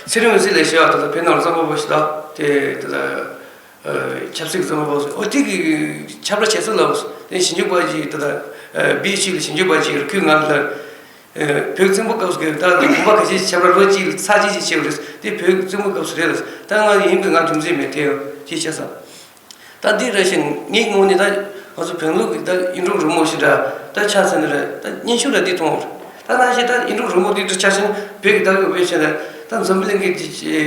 ཚེ་རིང་འོད་ཟེར་ལས་བྱེད་པ་དེ་དང་བོད་ནང་ལ་གཙང་པོ་བོ་ཞིག་དང་དེ་དེ་དང་ཆབ་སྲིད་ཀྱི་གཙང་པོ་བོ་ཞིག་འོ་དེ་གི་ཁྱབ་བསྒྲགས་བྱེད་ཚུལ་ལ་དེ་ཞིབ་འཇུག་པ་ཅིག་དེ་དང་བིའི་ཆུས་ལ་ཞིབ་འཇུག་པ་ཅིག་ཡོད་རེད། ཁོས་ང་ལ། བོད་བཙན་པོ་སྐབས་སུ་གི་ད་བུམ་པ་ཁ་ཤས་ཤིག་ཁྱབ་བསྒྲགས་ལོ་གཅིག་ལ་ཚར་གཅིག་ཅིག་བྱས་པ་རེད། དེ་བོད་བཙན་པོ་སྐབས་སུ་རེད་ལ། ད་ང་ཡིན་པས་ང་རྒྱུ་མཚན་མེད་དེ་ཅིག་བྱས་སོང་། ད་འདི་རེད་ཤིང་ངའི་ངོས་ནས་ད་ང་ཚོ་བོན་ལུགས་ཀྱི་ད་གཡུ་འབྲུག་རི་མོ་ཞིག་འདྲ་ད་ཆ་ཚང་ནི་རེད། ད་སྙན་ཞུ་ལ་འདི་མཐོང་བ་རེད། ད་ནང་བཞིན་ད་གཡུ་འབྲུག་རི་མོ་འདི་འདྲ་ཆ་ཤིང་བོད་ཀྱི་ད་གི་བོད་ཆེན་ད་ད་འཛམ་བུ་གླིང་གི་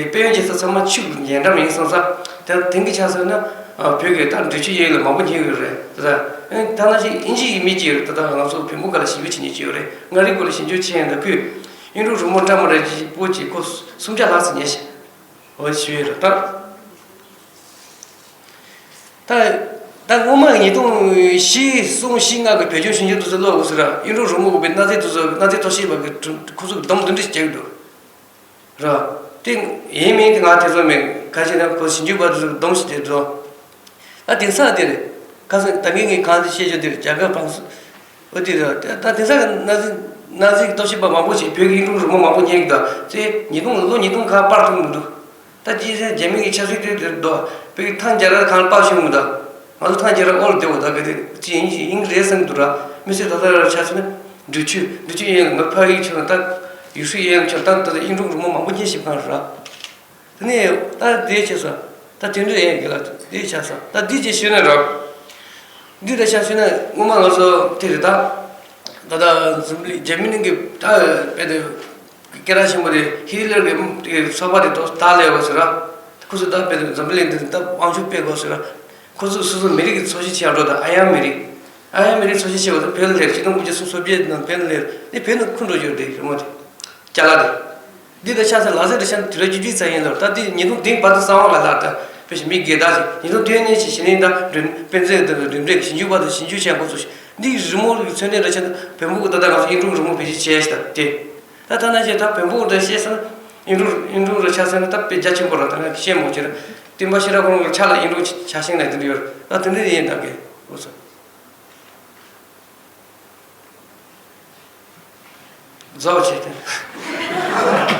དཔལ་ཡོན་རྒྱལ་ས་ཚང་མ་ཆུ་ཉན་འགྲམ་ཡིན་སོང་ཙང་ད་དེང་གི་ཆ་ཚང་ན་བོད་ཀྱི་ད་འབྲི་ཆུ་གཡས་ལ་མང་པོ་ཉན་ཡོད་རེད། ད་ད་ནང་བཞིན་དབྱིན་ཇི་ཡི་མི་གཅིག་ཡོད་རེད། ད་ད་ང་ཚོ་བོན་པོ་ག་ལ་ཞིབ་འཇུག་བྱེད་མཁན་གཅིག་ཡོད་རེད། མངའ་རིས་སྐོར་ལ་ཞིབ་འཇུག་བྱེད་མཁན་ད་ཁོས་གཡུ་འབྲུག་རི་མོ་འདྲ་མི་འདྲ་ཅིག་པོ་ཅིག་ཁོ་སུམ་བརྒྱ་ལྷག་ཙམ་ཉན་ཤག་འོ་ཞུས་ཡོད་རེད་ད། ད་ད་སྔོན་མ་ཉིས་སྟོང་བཞི་གསུམ་བཞི་ལྔ་གི་བོད་ལྗོངས་ཞིབ་འཇུག་དེ་ཚོ་ཀློག་དགོས་ཟེར་ར། གཡུ་འབྲུག་རི་མོ་གི་བའི་གནའ་རྫས་དེ་ཚོ་གནའ་རྫས་རྟོག་ཞིབ་པ་གི་ཁོ་ཚོ་གི་སྡོམ་འདི་འདྲ་ཞིག་རྒྱག་གི་འདུག་ར། དེ་ཡིན་མིན་དེ་ང་དེ་ཚོ་མེད། ག་ཅི་ན་ཁོ་ཞིབ་འཇུག་པ་དེ་ཚོ་གི་སྡོམ་ཞིག་དེ་འདུག་ད་དེང་སང་དེ་རེད། ཁ་སང་ད་གིན་ངས་གང་དེ་བཤད་རྒྱུ་དེ་རེད། རྒྱ་གར་བང་སོ། འོ་དེ་རེད། ད་དེང་སང་གི་གནའ་རྫས་གནའ་རྫས་ཀྱི་རྟོག་ཞིབ་པ་མང་པོ་ཞིག་བོད་ཀྱི་གཡུ་འབྲུག་རི་མོ་མང་པོ་རྙེད་ཀྱི་འདུག་ཚེ་ཉིས་སྟོང་ལོ་ཉིས་སྟོང་ཁ་པར་ཐུབ་མི་འདུག་ད་ཅི་ཟེར་རྒྱ་མི་གི་ཆབ་སྲིད་དེ་དེར་འདུག་བོད་ཀྱི་ཐང་རྒྱལ་རབས་གང་པར་ཤོང་མི་འདུག་ང་ཚོ་ཐང་རྒྱལ་རབས་ཨོལ་དེ་འོ་ད་ག་དེ་ཅི་ཡིན་ཅི་ཡིན་རེད་བསམ་གྱི་འདུག་ར། མི་སེར་ད་ལྟ་ར་ཆ་མཚོན་ན་འབྲི་ཆུ་འབྲི་ཆུ་ཡན་ལ་ཕ་ཡུལ་ཆེ་ན་ད་ཡུལ་ཤུལ་ཡན་ལ་ཆེ་ན་ད་ད་གཡུ་འབྲུག་རི་མོ་མང་པོ་རྙེད་ཤེས་གང་ར། དེ་ནས་ད་དེ་བྱས་སོང་། ད་དེ་འདྲ་ཡན་གི་ལ་དེ་བྱས་སོང་། ད་འདི་ཅི་ཤོད་ན་ར། འདི་ད་ཆ་ཤོད་ན་སྔོན་མ་ང་ཚོ་དེ་རེད་ད། ད་ད་འཛམ་གླིང་རྒྱ་མི་ནང་གི་ད་དཔེ་དེ། སྐད་གྲགས་ཆེན་པོ་དེ་ཧི་ལར་གྱི་ཚོགས་པ་དེ་ཐོག་ད་ལས་བ་ཟེར་ར། ཁོ་ཚོ་ད་དཔེ་འཛམ་བུ་གླིང་འདི་ད་དབང་ཆ་སྤེལ་དགོས་ཟེར་ར། ཁོ་ཚོ་སོ་སོ་མི་རིགས་ཀྱི་ཚོགས་གཞི་ཆགས་འགྲོ་ད་ཨ་ཡང་མི་རིགས། ཨ་ཡང་མི་རིགས་ཚོགས་གཞི་ཆགས་པ་ད་བོད་ལ་སླེབས་ཆིག་སྟོང་དགུ་བརྒྱ་སུམ་ཅུ་སོ་བརྒྱད་ནང་བོད་ལ་སླེབས་ནི་བོད་ནང་ཁུར་འགྲོ་རྒྱུ་རེད་རི་མོ་དེ། ཅ་ལག་དེ། འདི་ད་ཆ་ཚང་ལ་ཟེར་དུ་ཆ་དུས་རབས་བཅུ་གཅིག་ཙམ་ཡིན་ལ་ད་འདི་ཉིས་སྟོང་བདུན་བར་དུ་གསང་བ་ལ་ལར་ད་དཔེ་ཞིག་མི་སྒེར་བདག་ཅིག་ཉིས་སྟོང་བདུན་ནས་ཅིག་གཞི་ནས་ད་འགྲེམས་དཔེ་མཛོད་དང་འགྲེམས་སྟོན་ཞིབ་འཇུག་པ་དང་ཞིབ་འཇུག་བྱས་འགོ་ཚུགས་ཤིང་འདི་རི་མོ་གི་མཚོན་དོན་ད་ཆ་ད་བོན་པོ་གི་ད་ལྟ་ང་ཚོ་གཡུ་འབྲུག་རི་མོ་བེད་སྤྱོད་བྱས་ཤིག་ད་དེ། ད་ད་ན་ཆེ་ད་བོན་པོ་གི་ད་བཤད་ས་ན་གཡུ་འབྲུག་གཡུ་འབྲུག་རི་ཆ་ཟེར་ན་ད་དཔེ་རྒྱ་ཆེན་པོ་ར་ད་ང་བཤད་མོ་ཆེ་ར་སྟོན་པ་ཤེས་རབ་ཁོང་གི་ཆ་ལ་གཡུ་འབྲུག་ཆ་ཤིང་ན་དེ་འདྲ་ཡོད་ར་ད་དེ་འདྲ་ཡིན་ད་གི་འོ་ཚོ། རྫོགས་བྱས་ཏེ།